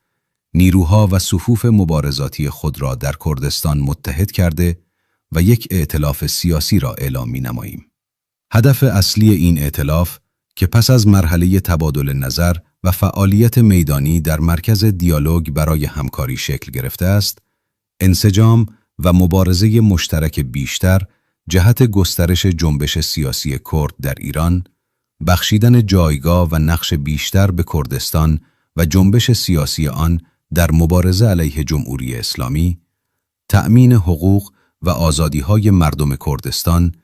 نیروها و صفوف مبارزاتی خود را در کردستان متحد کرده و یک ائتلاف سیاسی را اعلام می‌نماییم. هدف اصلی این ائتلاف که پس از مرحله تبادل نظر و فعالیت میدانی در مرکز دیالوگ برای همکاری شکل گرفته است، انسجام و مبارزه مشترک بیشتر جهت گسترش جنبش سیاسی کرد در ایران، بخشیدن جایگاه و نقش بیشتر به کردستان و جنبش سیاسی آن در مبارزه علیه جمهوری اسلامی، تأمین حقوق و آزادی‌های مردم کردستان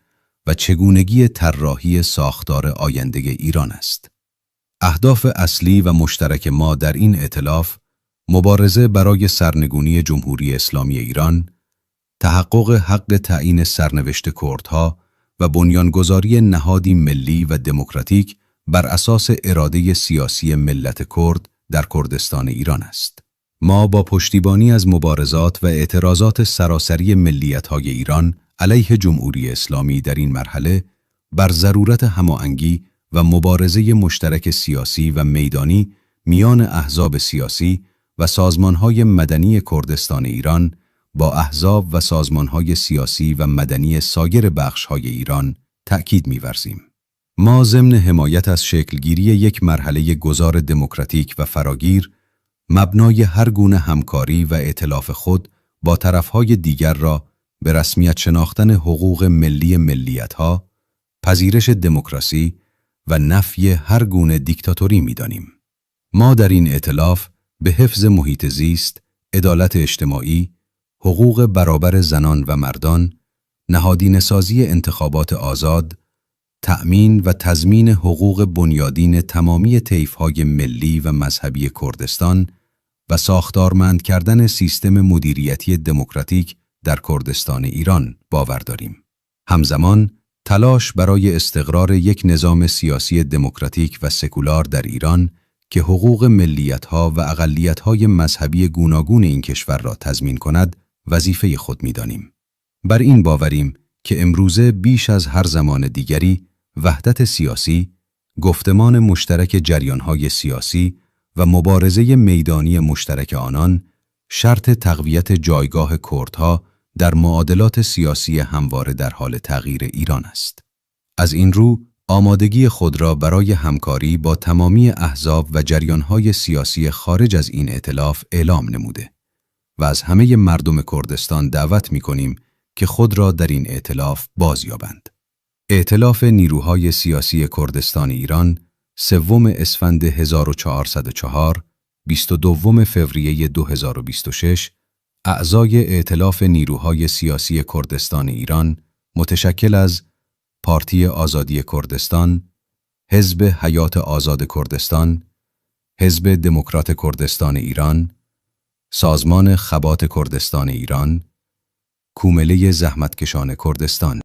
و چگونگی طراحی ساختار آینده ایران است. اهداف اصلی و مشترک ما در این ائتلاف مبارزه برای سرنگونی جمهوری اسلامی ایران، تحقق حق تعیین سرنوشت کردها و بنیانگذاری نهادی ملی و دموکراتیک بر اساس اراده سیاسی ملت کرد در کردستان ایران است. ما با پشتیبانی از مبارزات و اعتراضات سراسری ملیت‌های ایران علیه جمهوری اسلامی در این مرحله بر ضرورت هماهنگی و مبارزه مشترک سیاسی و میدانی میان احزاب سیاسی و سازمانهای مدنی کردستان ایران با احزاب و سازمانهای سیاسی و مدنی سایر بخشهای ایران تأکید می‌ورزیم. ما ضمن حمایت از شکلگیری یک مرحله گذار دموکراتیک و فراگیر، مبنای هر گونه همکاری و ائتلاف خود با طرفهای دیگر را به رسمیت شناختن حقوق ملی ملیتها، پذیرش دموکراسی و نفی هر گونه دیکتاتوری می‌دانیم. ما در این ائتلاف به حفظ محیط زیست، عدالت اجتماعی، حقوق برابر زنان و مردان، نهادینه‌سازی انتخابات آزاد، تأمین و تضمین حقوق بنیادین تمامی طیف‌های ملی و مذهبی کردستان و ساختارمند کردن سیستم مدیریتی دموکراتیک در کردستان ایران باور داریم. همزمان تلاش برای استقرار یک نظام سیاسی دموکراتیک و سکولار در ایران که حقوق ملیت‌ها و اقلیت‌های مذهبی گوناگون این کشور را تضمین کند، وظیفه خود می‌دانیم. بر این باوریم که امروزه بیش از هر زمان دیگری وحدت سیاسی، گفتمان مشترک جریان‌های سیاسی و مبارزه میدانی مشترک آنان شرط تقویت جایگاه کردها در معادلات سیاسی همواره در حال تغییر ایران است. از این رو آمادگی خود را برای همکاری با تمامی احزاب و جریان‌های سیاسی خارج از این ائتلاف اعلام نموده و از همه مردم کردستان دعوت می‌کنیم که خود را در این ائتلاف بازیابند. ائتلاف نیروهای سیاسی کردستان ایران، سوم اسفند 1404، 22 فوریه 2026، اعضای ائتلاف نیروهای سیاسی کردستان ایران متشکل از پارتی آزادی کردستان، حزب حیات آزاد کردستان، حزب دموکرات کردستان ایران، سازمان خبات کردستان ایران، کومله زحمتکشان کردستان.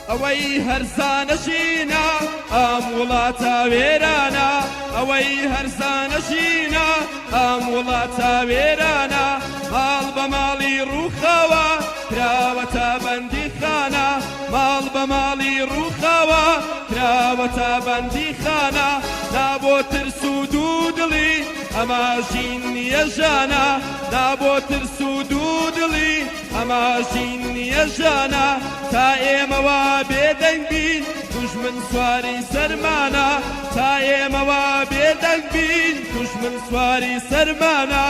ئەوەی هەرزانە ژینە ئەم وڵاتە وێرانە ئەوەی هەرزانە ژینە ئەم وڵاتە وێرانە ماڵ بە ماڵی ڕووخاوە کراوەتە بەندیخانە ماڵ بە ماڵی ڕووخاوە کراوەتە بەندیخانە نا بۆ ترس و دوو دڵی ئەمە ژین نییە ژانە نا بۆ ترس و دوو دڵی ئەمە ژین نییە ژانە تا ئێمە وا بێدەنگ بین دوژمن سواری سەرمانە تا ئێمە وا بێدەنگ بین دوژمن سواری سەرمانە.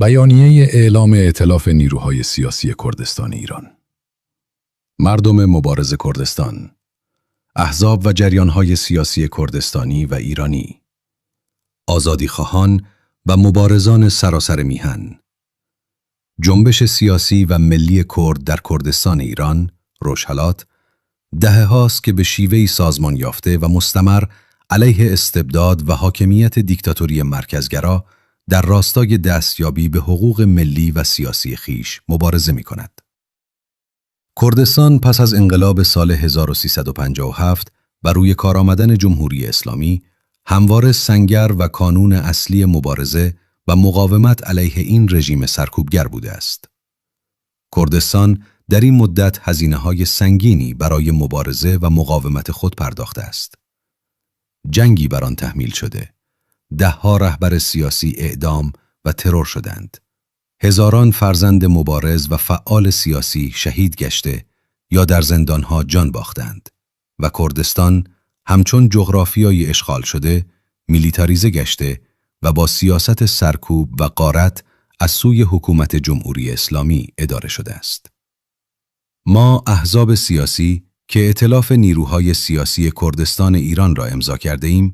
بیانیه اعلام ائتلاف نیروهای سیاسی کردستان ایران. مردم مبارز کردستان، احزاب و جریانهای سیاسی کردستانی و ایرانی، آزادیخواهان و مبارزان سراسر میهن، جنبش سیاسی و ملی کرد در کردستان ایران، روژهلات، دهه هاست که به شیوهی سازمان یافته و مستمر علیه استبداد و حاکمیت دیکتاتوری مرکزگرا در راستای دستیابی به حقوق ملی و سیاسی خویش مبارزه می کند. کردستان پس از انقلاب سال 1357 و روی کار آمدن جمهوری اسلامی همواره سنگر و کانون اصلی مبارزه و مقاومت علیه این رژیم سرکوبگر بوده است. کردستان در این مدت هزینه‌های سنگینی برای مبارزه و مقاومت خود پرداخته است. جنگی بر آن تحمیل شده. دهها رهبر سیاسی اعدام و ترور شدند. هزاران فرزند مبارز و فعال سیاسی شهید گشته یا در زندانها جان باختند و کردستان همچون جغرافیای اشغال شده میلیتاریزه گشته و با سیاست سرکوب و غارت از سوی حکومت جمهوری اسلامی اداره شده است. ما احزاب سیاسی که ائتلاف نیروهای سیاسی کردستان ایران را امضا کرده ایم،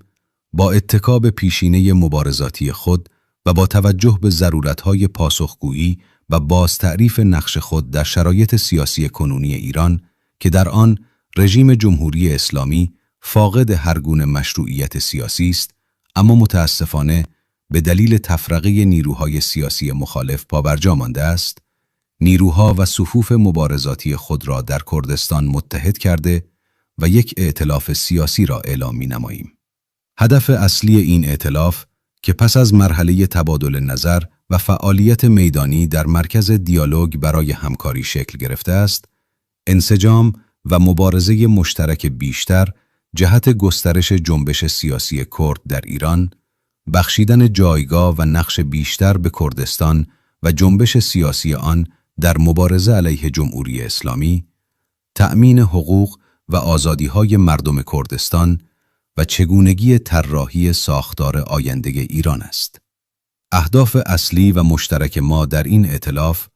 با اتکا به پیشینه مبارزاتی خود و با توجه به ضرورت‌های پاسخگویی و بازتعریف نقش خود در شرایط سیاسی کنونی ایران که در آن رژیم جمهوری اسلامی فاقد هر گونه مشروعیت سیاسی است، اما متاسفانه به دلیل تفرقه نیروهای سیاسی مخالف پابرجا مانده است، نیروها و صفوف مبارزاتی خود را در کردستان متحد کرده و یک ائتلاف سیاسی را اعلام می‌نماییم. هدف اصلی این ائتلاف که پس از مرحله تبادل نظر و فعالیت میدانی در مرکز دیالوگ برای همکاری شکل گرفته است، انسجام و مبارزه مشترک بیشتر جهت گسترش جنبش سیاسی کرد در ایران، بخشیدن جایگاه و نقش بیشتر به کردستان و جنبش سیاسی آن در مبارزه علیه جمهوری اسلامی، تأمین حقوق و آزادی‌های مردم کردستان و چگونگی طراحی ساختار آینده ایران است. اهداف اصلی و مشترک ما در این ائتلاف،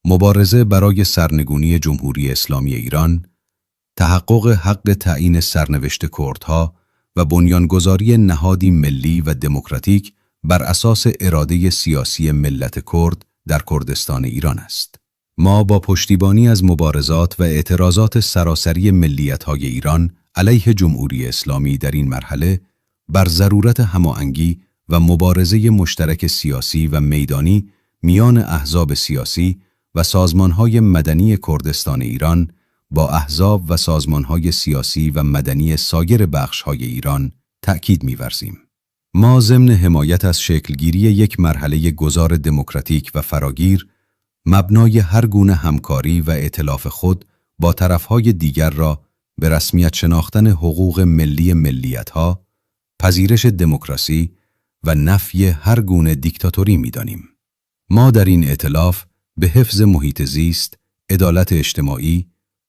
مبارزه برای سرنگونی جمهوری اسلامی ایران، تحقق حق تعیین سرنوشت کردها و بنیانگذاری نهادی ملی و دموکراتیک بر اساس اراده سیاسی ملت کرد در کردستان ایران است. ما با پشتیبانی از مبارزات و اعتراضات سراسری ملیت‌های ایران علیه جمهوری اسلامی در این مرحله بر ضرورت هماهنگی و مبارزه مشترک سیاسی و میدانی میان احزاب سیاسی و سازمان‌های مدنی کردستان ایران با احزاب و سازمان‌های سیاسی و مدنی سایر بخش‌های ایران تأکید می‌ورزیم. ما ضمن حمایت از شکلگیری یک مرحله گذار دموکراتیک و فراگیر، مبنای هر گونه همکاری و ائتلاف خود با طرفهای دیگر را به رسمیت شناختن حقوق ملی ملیت‌ها، پذیرش دموکراسی و نفی هر گونه دیکتاتوری می‌دانیم. ما در این ائتلاف به حفظ محیط زیست، عدالت اجتماعی،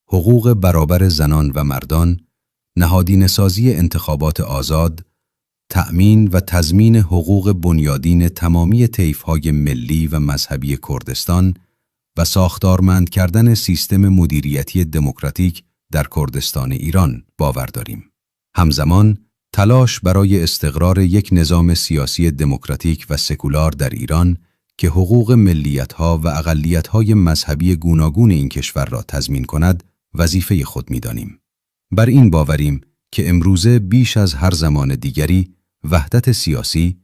حقوق برابر زنان و مردان، نهادینه‌سازی انتخابات آزاد، تأمین و تضمین حقوق بنیادین تمامی طیف‌های ملی و مذهبی کردستان و ساختارمند کردن سیستم مدیریتی دموکراتیک در کردستان ایران باور داریم. همزمان تلاش برای استقرار یک نظام سیاسی دموکراتیک و سکولار در ایران که حقوق ملیت‌ها و اقلیت‌های مذهبی گوناگون این کشور را تضمین کند وظیفه خود می‌دانیم. بر این باوریم که امروزه بیش از هر زمان دیگری وحدت سیاسی،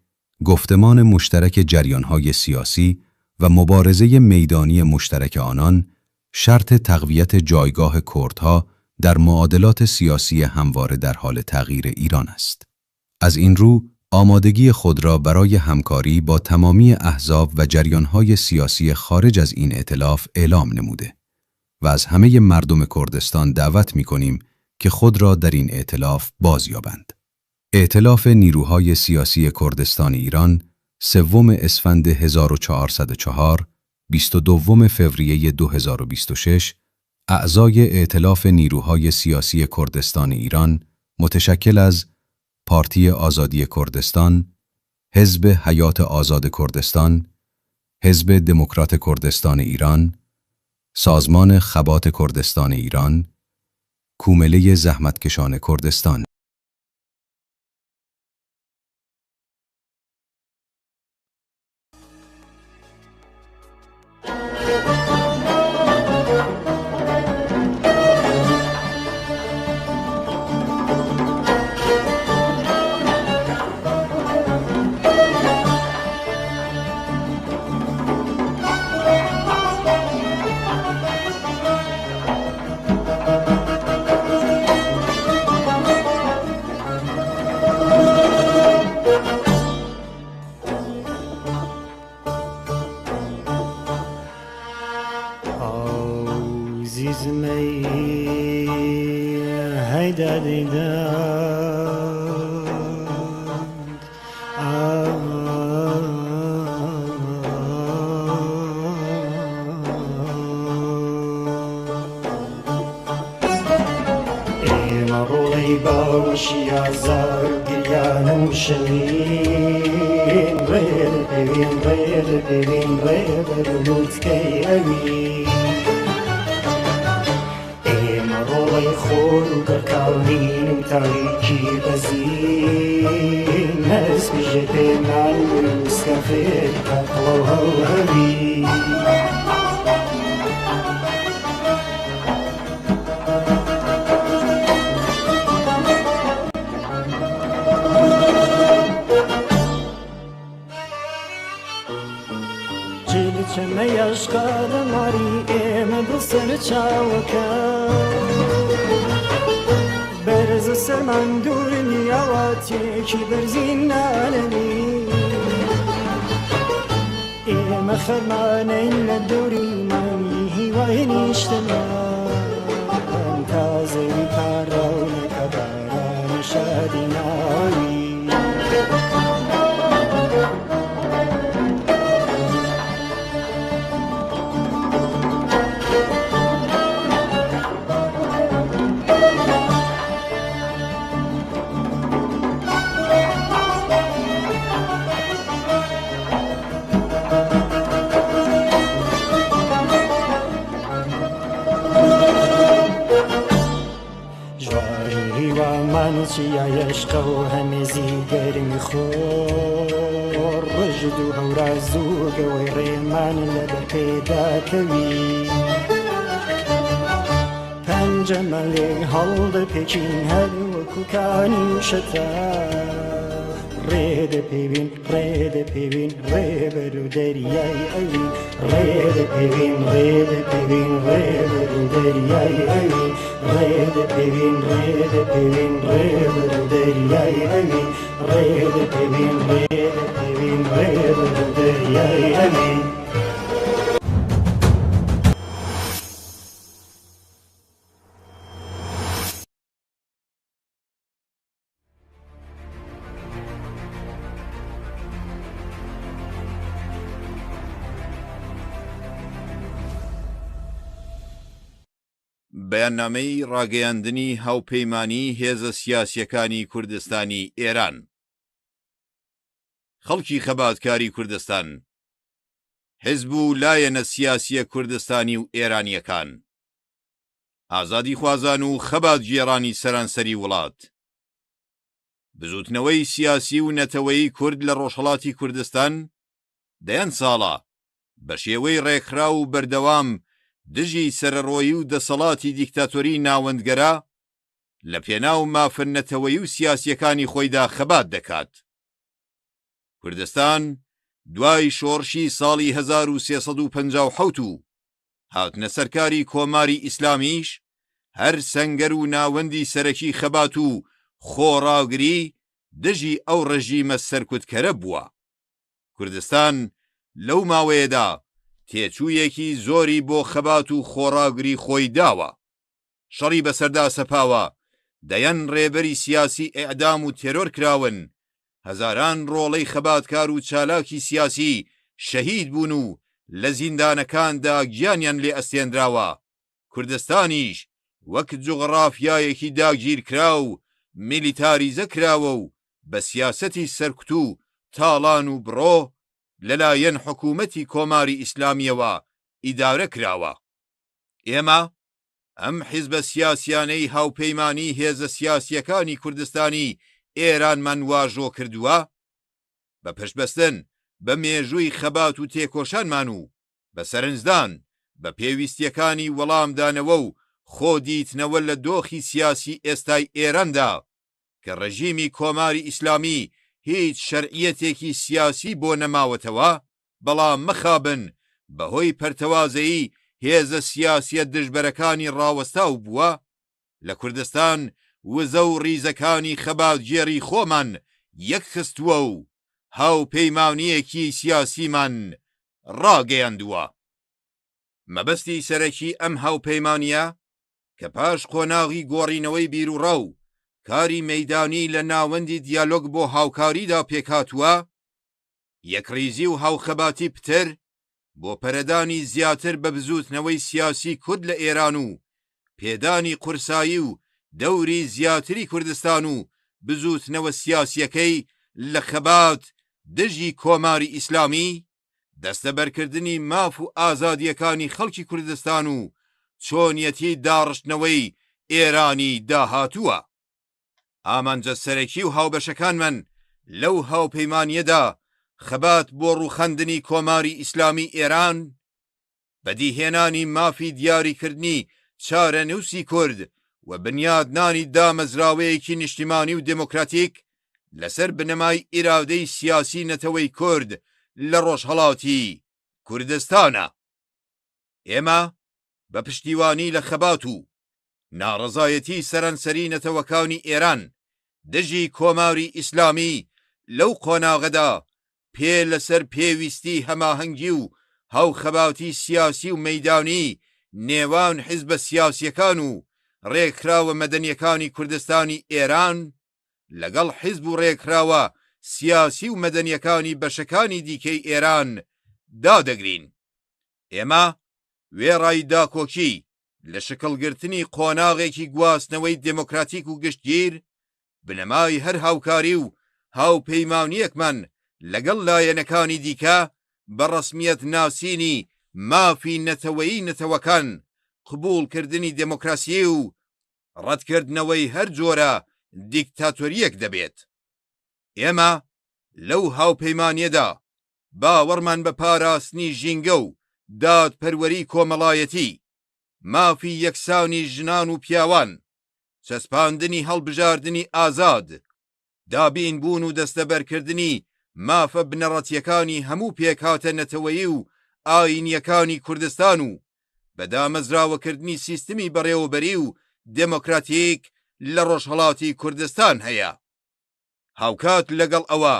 گفتمان مشترک جریان‌های سیاسی و مبارزه میدانی مشترک آنان شرط تقویت جایگاه کردها در معادلات سیاسی همواره در حال تغییر ایران است. از این رو آمادگی خود را برای همکاری با تمامی احزاب و جریان‌های سیاسی خارج از این ائتلاف اعلام نموده و از همه مردم کردستان دعوت می‌کنیم که خود را در این ائتلاف بازیابند. ائتلاف نیروهای سیاسی کردستان ایران سوم اسفند 1404 22 فوریه 2026 اعضای ائتلاف نیروهای سیاسی کردستان ایران متشکل از پارتی آزادی کردستان، حزب حیات آزاد کردستان، حزب دموکرات کردستان ایران، سازمان خبات کردستان ایران، کومله زحمتکشان کردستان. ئێمە ڕۆڵەی باوەشی ئازار و گریان و شەوین، ڕێ دەپێوین، ڕێ دەپێوین، ڕێ بەرەو لووتکەی ئەوین. ئێمە ڕۆڵەی خۆر و گڕکانین و تاریکی بەزین، هەست بژێ پێمان برووسکە فێری تەقڵە و هەوهەوین. ئێمە دڵ سەر چاوەکە بەرزە سەرمان دوور نیاواتێکی بەرزی نانەوی. ئێمە خەرمانەین لە دەوری مانگی هیوای نیشتمان، تازەوی پاڕاو لە باران شادی ناوی. چیایشقە و هەمێزی گەرمی خۆر، ڕژد و هەوراز و گەوەی ڕێمان لەبەر پێداکەوی. پەنجەمان لێ هەڵدەپێچین هەر وەکو کانی و شەتا، ڕێ دەپێوین، ڕێ دەپێوین، ڕێ بەرەو دەریای ئەوین. ڕێ دەپێوین، ڕێ دەپێوین، ڕێ بەرەو دەریای ئەوین. ڕێ دەپێوین، ڕێ دەپێوین، ڕێ بەرەو دەریای ئەوین. ڕێ دەپێوین، ڕێ دەپێوین، ڕێ بەرەو دەریای ئەوین. بەیاننامەی ڕاگەیاندنی هاوپەیمانیی هێزە سیاسییەکانی کوردستانی ئێران. خەڵکی خەباتکاری کوردستان، حیزب و لایەنە سیاسییە کوردستانی و ئێرانییەکان، ئازادیخوازان و خەباتگێڕانی سەرانسەری وڵات، بزووتنەوەی سیاسی و نەتەوەیی کورد لە ڕۆژهەڵاتی کوردستان. دەیان ساڵە بە شێوەی ڕێکخراو و بەردەوام دژی سەرەڕۆیی و دەسەڵاتی دیکتاتۆری ناوەندگەرا لە پێناو مافە نەتەوەیی و سیاسییەکانی خۆیدا خەبات دەکات. کوردستان دوای شۆڕشی ساڵی 1357 و هاتنە سەرکاری کۆماری ئیسلامیش هەر سەنگەر و ناوەندی سەرەکی خەبات و خۆڕاگری دژی ئەو ڕژیمە سەرکوتکەرە بووە. کوردستان لەو ماوەیەدا تێچوویەکی زۆری بۆ خەبات و خۆڕاگری خۆی داوە. شەڕی بەسەردا سەپاوە، دەیان ڕێبەری سیاسی ئێعدام و تێرۆر کراون، هەزاران ڕۆڵەی خەباتکار و چالاکی سیاسی شەهید بوون و لە زیندانەکاندا گیانیان لێ ئەستێنراوە، کوردستانیش وەک جوغڕافیایەکی داگیرکراو میلیتاریزە کراوە و بە سیاسەتی سەرکوت و تاڵان و بڕۆ لەلایەن حکوومەتی کۆماری ئیسلامییەوە ئیدارە کراوە. ئێمە ئەم حیزبە سیاسیانەی هاوپەیمانی هێزە سیاسییەکانی کوردستانی ئێرانمان واژۆ کردووە، بە پشتبەستن بە مێژووی خەبات و تێکۆشانمان و بە سەرنجدان بە پێویستییەکانی وەڵامدانەوە و خۆدیتنەوە لە دۆخی سیاسی ئێستای ئێراندا کە ڕێژیمی کۆماری ئیسلامی هیچ شەرعییەتێکی سیاسی بۆ نەماوەتەوە، بەڵام مەخابن بەهۆی پەرتەوازەیی هێزە سیاسییە دژبەرەکانی ڕاوەستاو بووە، لە کوردستان وزە و ڕیزەکانی خەباتگێڕی خۆمان یەکخستووە و هاوپەیمانییەکی سیاسیمان ڕاگەیاندووە. مەبەستی سەرەکی ئەم هاوپەیمانییە کە پاش قۆناغی گۆڕینەوەی بیروڕا و کاری مەیدانی لە ناوەندی دیالۆگ بۆ هاوکاریدا پێکهاتووە، یەکڕیزی و هاوخەباتی پتر بۆ پەرەدانی زیاتر بە بزووتنەوەی سیاسی کورد لە ئێران و پێدانی قورسایی و دەوری زیاتری کوردستان و بزووتنەوە سیاسییەکەی لە خەبات دژی کۆماری ئیسلامی، دەستەبەرکردنی ماف و ئازادییەکانی خەڵکی کوردستان و چۆنیەتی داڕشتنەوەی ئێرانی داهاتووە. ئامانجە سەرەکی و هاوبەشەکانمان لەو هاوپەیمانییەدا خەبات بۆ ڕووخاندنی کۆماری ئیسلامی ئێران، بەدیهێنانی مافی دیاریکردنی چارەنووسی کورد و بنیادنانی دامەزراوەیەکی نیشتیمانی و دێمۆکراتیک لەسەر بنەمای ئیرادەی سیاسی نەتەوەی کورد لە ڕۆژهەڵاتی کوردستانە. ئێمە بە پشتیوانی لە خەبات و ناڕەزایەتی سەرانسەری نەتەوەکانی ئێران دژی کۆماری ئیسلامی لەو قۆناغەدا پێ لەسەر پێویستی هەماهەنگی و هاوخەباتی سیاسی و مەیدانی نێوان حیزبە سیاسییەکان و ڕێکخراوە مەدەنییەکانی کوردستانی ئێران لەگەڵ حیزب و ڕێکخراوە سیاسی و مەدەنییەکانی بەشەکانی دیکەی ئێران دادەگرین. ئێمە وێڕای داکۆکی لە شکڵگرتنی قۆناغێکی گواستنەوەی دێمۆکراتیک و گشتگیر، بنەمای هەر هاوکاری و هاوپەیمانییەکمان لەگەڵ لایەنەکانی دیکە بە ڕەسمییەت ناسینی مافی نەتەوەیی نەتەوەکان، قبووڵکردنی دێمۆکراسی و ڕەتکردنەوەی هەر جۆرە دیکتاتۆرییەک دەبێت. ئێمە لەو هاوپەیمانییەدا باوەڕمان بە پاراستنی ژینگە و دادپەروەری کۆمەڵایەتی، مافی یەکسانی ژنان و پیاوان، چەسپاندنی هەڵبژاردنی ئازاد، دابینبوون و دەستەبەرکردنی مافە بنەڕەتییەکانی هەموو پێکهاتە نەتەوەیی و ئایینییەکانی کوردستان و بە دامەزراوەکردنی سیستمی بەڕێوەبەری و دێمۆکراتیک لە ڕۆژهەڵاتی کوردستان هەیە. هاوکات لەگەڵ ئەوە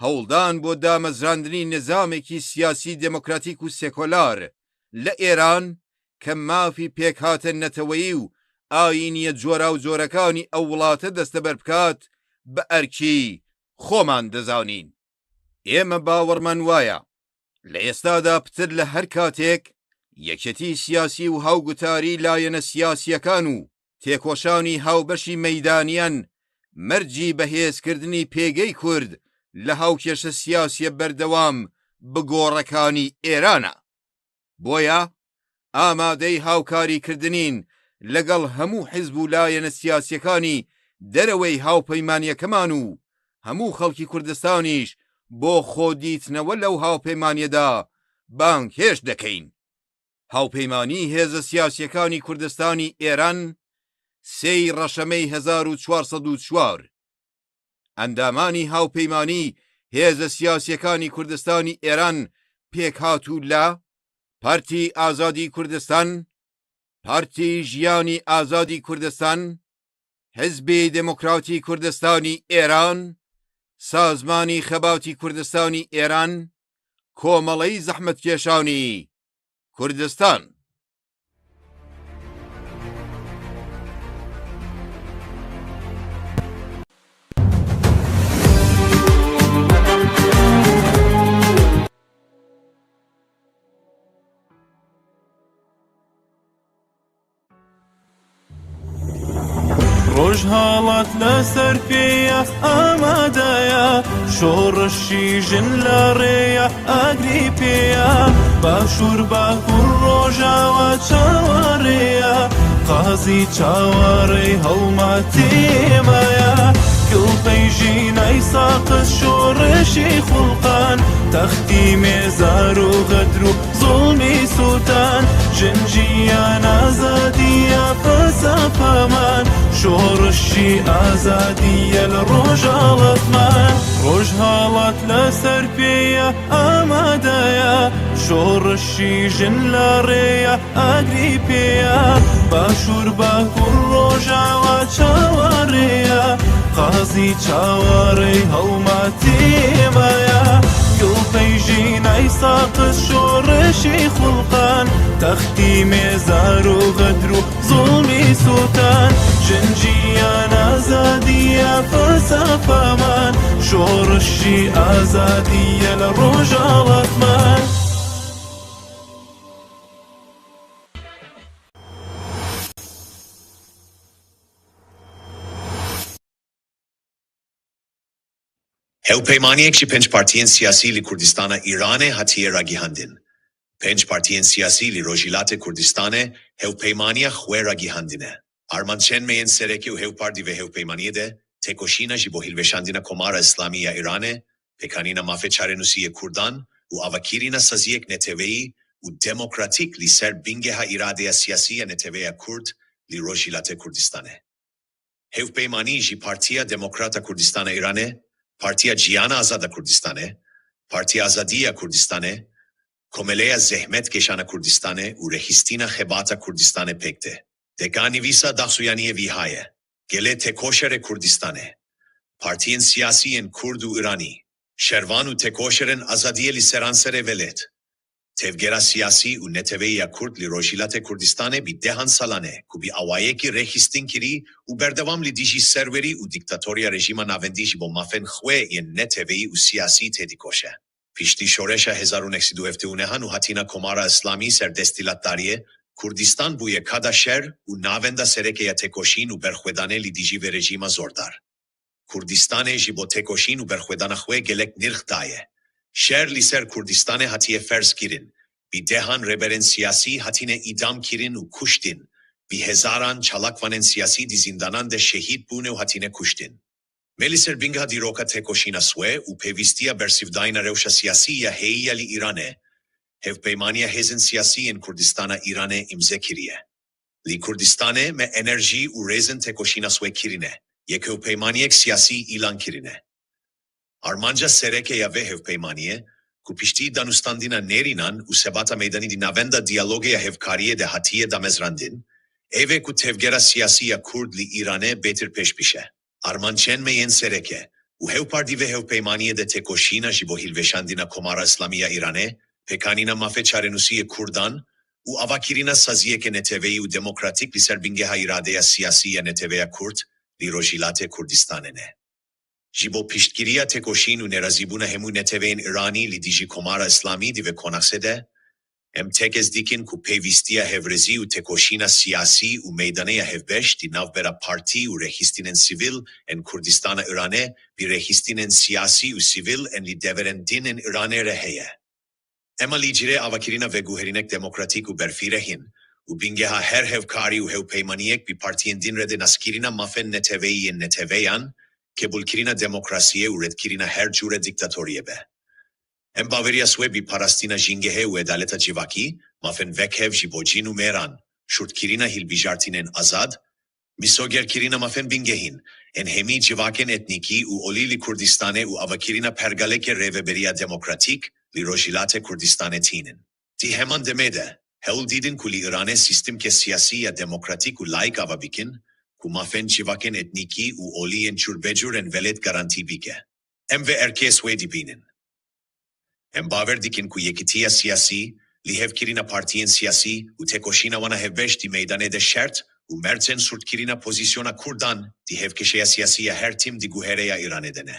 هەوڵدان بۆ دامەزراندنی نیزامێکی سیاسی دێمۆکراتیک و سێکۆلار لە ئێران کە مافی پێکهاتە نەتەوەیی و ئایینییە جۆراوجۆرەکانی ئەو وڵاتە دەستەبەر بکات بە ئەرکی خۆمان دەزانین. ئێمە باوەڕمان وایە لە ئێستادا پتر لە هەر کاتێک یەکێتی سیاسی و هاوگوتاری لایەنە سیاسییەکان و تێکۆشانی هاوبەشی مەیدانیان مەرجی بەهێزکردنی پێگەی کورد لە هاوکێشە سیاسییە بەردەوام بگۆڕەکانی ئێرانە. بۆیە ئامادەی هاوکاریکردنین لەگەڵ هەموو حیزب و لایەنە سیاسیەکانی دەرەوەی هاوپەیمانیەکەمان و هەموو خەڵکی کوردستانیش. بۆ خۆدیتنەوە لەو هاوپەیمانیەدا بانگهێشت دەکەین. هاوپەیمانی هێزە سیاسیەکانی کوردستانی ئێران سێی ڕەشەمەی 1404 ئەندامانی هاوپەیمانی هێزە سیاسیەکانی کوردستانی ئێران پێکهاتوو لە، پارتی ئازادی کوردستان، پارتی ژیانی ئازادی کوردستان، حیزبی دێموکراتی کوردستانی ئێران، سازمانی خەباتی کوردستانی ئێران، کۆمەڵەی زەحمەتکێشانی کوردستان. ڕۆژهەڵات لەسەر پێیە ئامادەیە شۆڕشی ژن لە ڕێیە ئاگری پێیە باشوور باکوور ڕۆژاوا چاوەڕێیە قازی چاوەڕێی هەڵمەتێمایە کڵپەی ژینای ساقز شۆڕشی خوڵقان تەختی مێزار و غەدر و زوڵمی سوتان ژن ژیان ئازادیە فەلسەفەمان شۆڕشی ئازادیە لە ڕۆژهەڵاتمان ڕۆژهەڵات لەسەر پێیە ئامادەیە شۆڕشی ژن لە ڕێیە ئاگری پێیە باشوور باکوور ڕۆژاوا چاوەڕێیە قازی چاوەڕێی هەڵمەتێمایە کڵپەی ژینای ساقز شۆڕشی خوڵقان تەختی مێزار و غەدر و زوڵمی سوتان ژن ژیان ئازادیە فەلسەفەمان شۆڕشی ئازادیە لە ڕۆژهەڵاتمان. Hevpeymaniyek ji pênc partiyên siyasî li Kurdistana Îranê hatiye ragihandin. Pênc partiyên siyasî li Rojhilatê Kurdistanê hevpeymaniya xwe ragihandine. Armançên me yên sereke û hevpar di vê hevpeymaniyê de têkoşîna ji bo hilweşandina Komara Îslamî ya Îranê, pêkanîna mafê çarenûsî yê Kurdan û avakirina saziyek neteweyî û demokratîk li ser bingeha îradeya siyasî ya neteweya Kurd li Rojhilatê Kurdistanê. Hevpeymanî ji Partiya Demokrata Kurdistana Îranê, Partiya Ciyana Azad a Kurdistanê, Partiya Azadî ya Kurdistanê, Komeleya Zehmetkêşana Kurdistanê û Rêxistina Xebata Kurdistanê pêk tê. Deka nivîsa daxuyaniyê wiha ye, Gelê têkoşerê Kurdistanê, partiyên siyasî yên Kurd û Îranî, şervan û têkoşerên azadiyê li seranserê welêt, Tevgera siyasî û neteweyî ya Kurd li Rojhilatê Kurdistanê bi dehan salan e ku bi awayekî rêxistinkirî û berdewam li dijî serwerî û dîktatoriya rejîma navendî ji bo mafên xwe yên neteweyî û siyasî têdikoşe. Piştî şoreşa 1979 û hatina Komara Îslamî ser desthilatdariyê, Kurdistan bûye kada şer û navenda sereke ya têkoşîn û berxwedanê li dijî vê rejîma zordar. Kurdistanê ji bo têkoşîn û berxwedana xwe gelek nirx daye. Şer li ser Kurdistanê hatiye ferz kirin, bi dehan rêberên siyasî hatine îdam kirin û kuştin, bi hezaran çalakvanên siyasî di zindanan de şehîd bûne û hatine kuştin. Me li ser bingeha dîroka têkoşîna swe û pêwîstiya bersivdayîna rewşa siyasî ya heyî ya li Îranê, Hevpeymaniya Hêzên Siyasî yên Kurdistana Îranê îmze kiriye. Li Kurdistanê me enerjî û rêzên têkoşîna swe kirine, yek hevpeymaniyek siyasî îlan kirine. Armanca sereke ya vê hevpeymaniyê ku piştî danûstandina nêrînan û sebata meydanî di navenda diyalogê ya hevkariyê de hatiye damezrandin, ev e ku tevgera siyasî ya Kurd li Îranê bêtir pêş bişe. Armançên me yên sereke û hevpar di vê hevpeymaniyê de têkoşîna ji bo hilweşandina Komara Îslamî ya Îranê, pêkanîna mafê çarenûsî yê Kurdan û avakirina saziyeke neteweyî û demokratîk li ser bingeha îradeya siyasî ya neteweya Kurd li Rojhilatê Kurdistanê ne. Ji bo piştgiriya têkoşîn û nerazîbûna hemû neteweyên Îranî li dijî Komara Îslamî di vê konaxê de, em tekez dikin ku pêwîstiya hevrêzî û têkoşîna siyasî û meydaneya hevbeş di navbera partî û rêxistinên sivîl ên Kurdistana Îranê bi rêxistinên siyasî û sivîl ên li deverên din ên Îranê re heye. Em alîgirê avakirina veguherînek demokratîk û berfîreh in û bingeha her hevkarî û hevpeymaniyek bi partiyên din re di naskirina mafên neteweyî yên neteweyan. Qebûlkirina demokrasiyê û redkirina her cûre dîktatoriyê be. Em baweriya swê bi parastina jîngehê û edaleta civakî, mafên wekhev ji bo jin û mêran, şurtkirina hilbijartinên azad, misogerkirina mafên bingehîn ên hemî civakên etnîkî û olî li Kurdistanê û avakirina pergaleke rêveberiya demokratîk li Rojhilatê Kurdistanê tînin. Di heman demê de, hewl didin ku li Îranê sîstemeke siyasî ya demokratîk û laîk ava bikin ku mafên civakên etnîkî û olî yên cûrbecûr ên welêt garantî bike. Em vê erkê swê dibînin. Em bawer dikin ku yekîtiya siyasî, lihevkirina partiyên siyasî û têkoşîna wan a hevbeş di meydanê de şert û mercên sûrtkirina pozîsyona Kurdan di hevkêşeya siyasî ya her tim di guhereya Îranê de ne.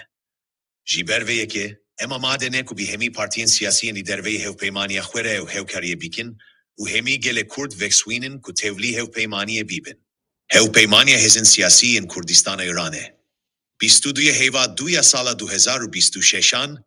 Ji ber vê yekê, em amade ne ku bi hemî partiyên siyasî yên li derveyî hevpeymaniya xwe re ew hevkariyê bikin û hemî gelê Kurd vekswînin ku tevlî hevpeymaniyê bibin. Hevpeymaniya Hêzên Siyasî yên Kurdistana Îranê 22 yê heyva du ya sala 2026 an.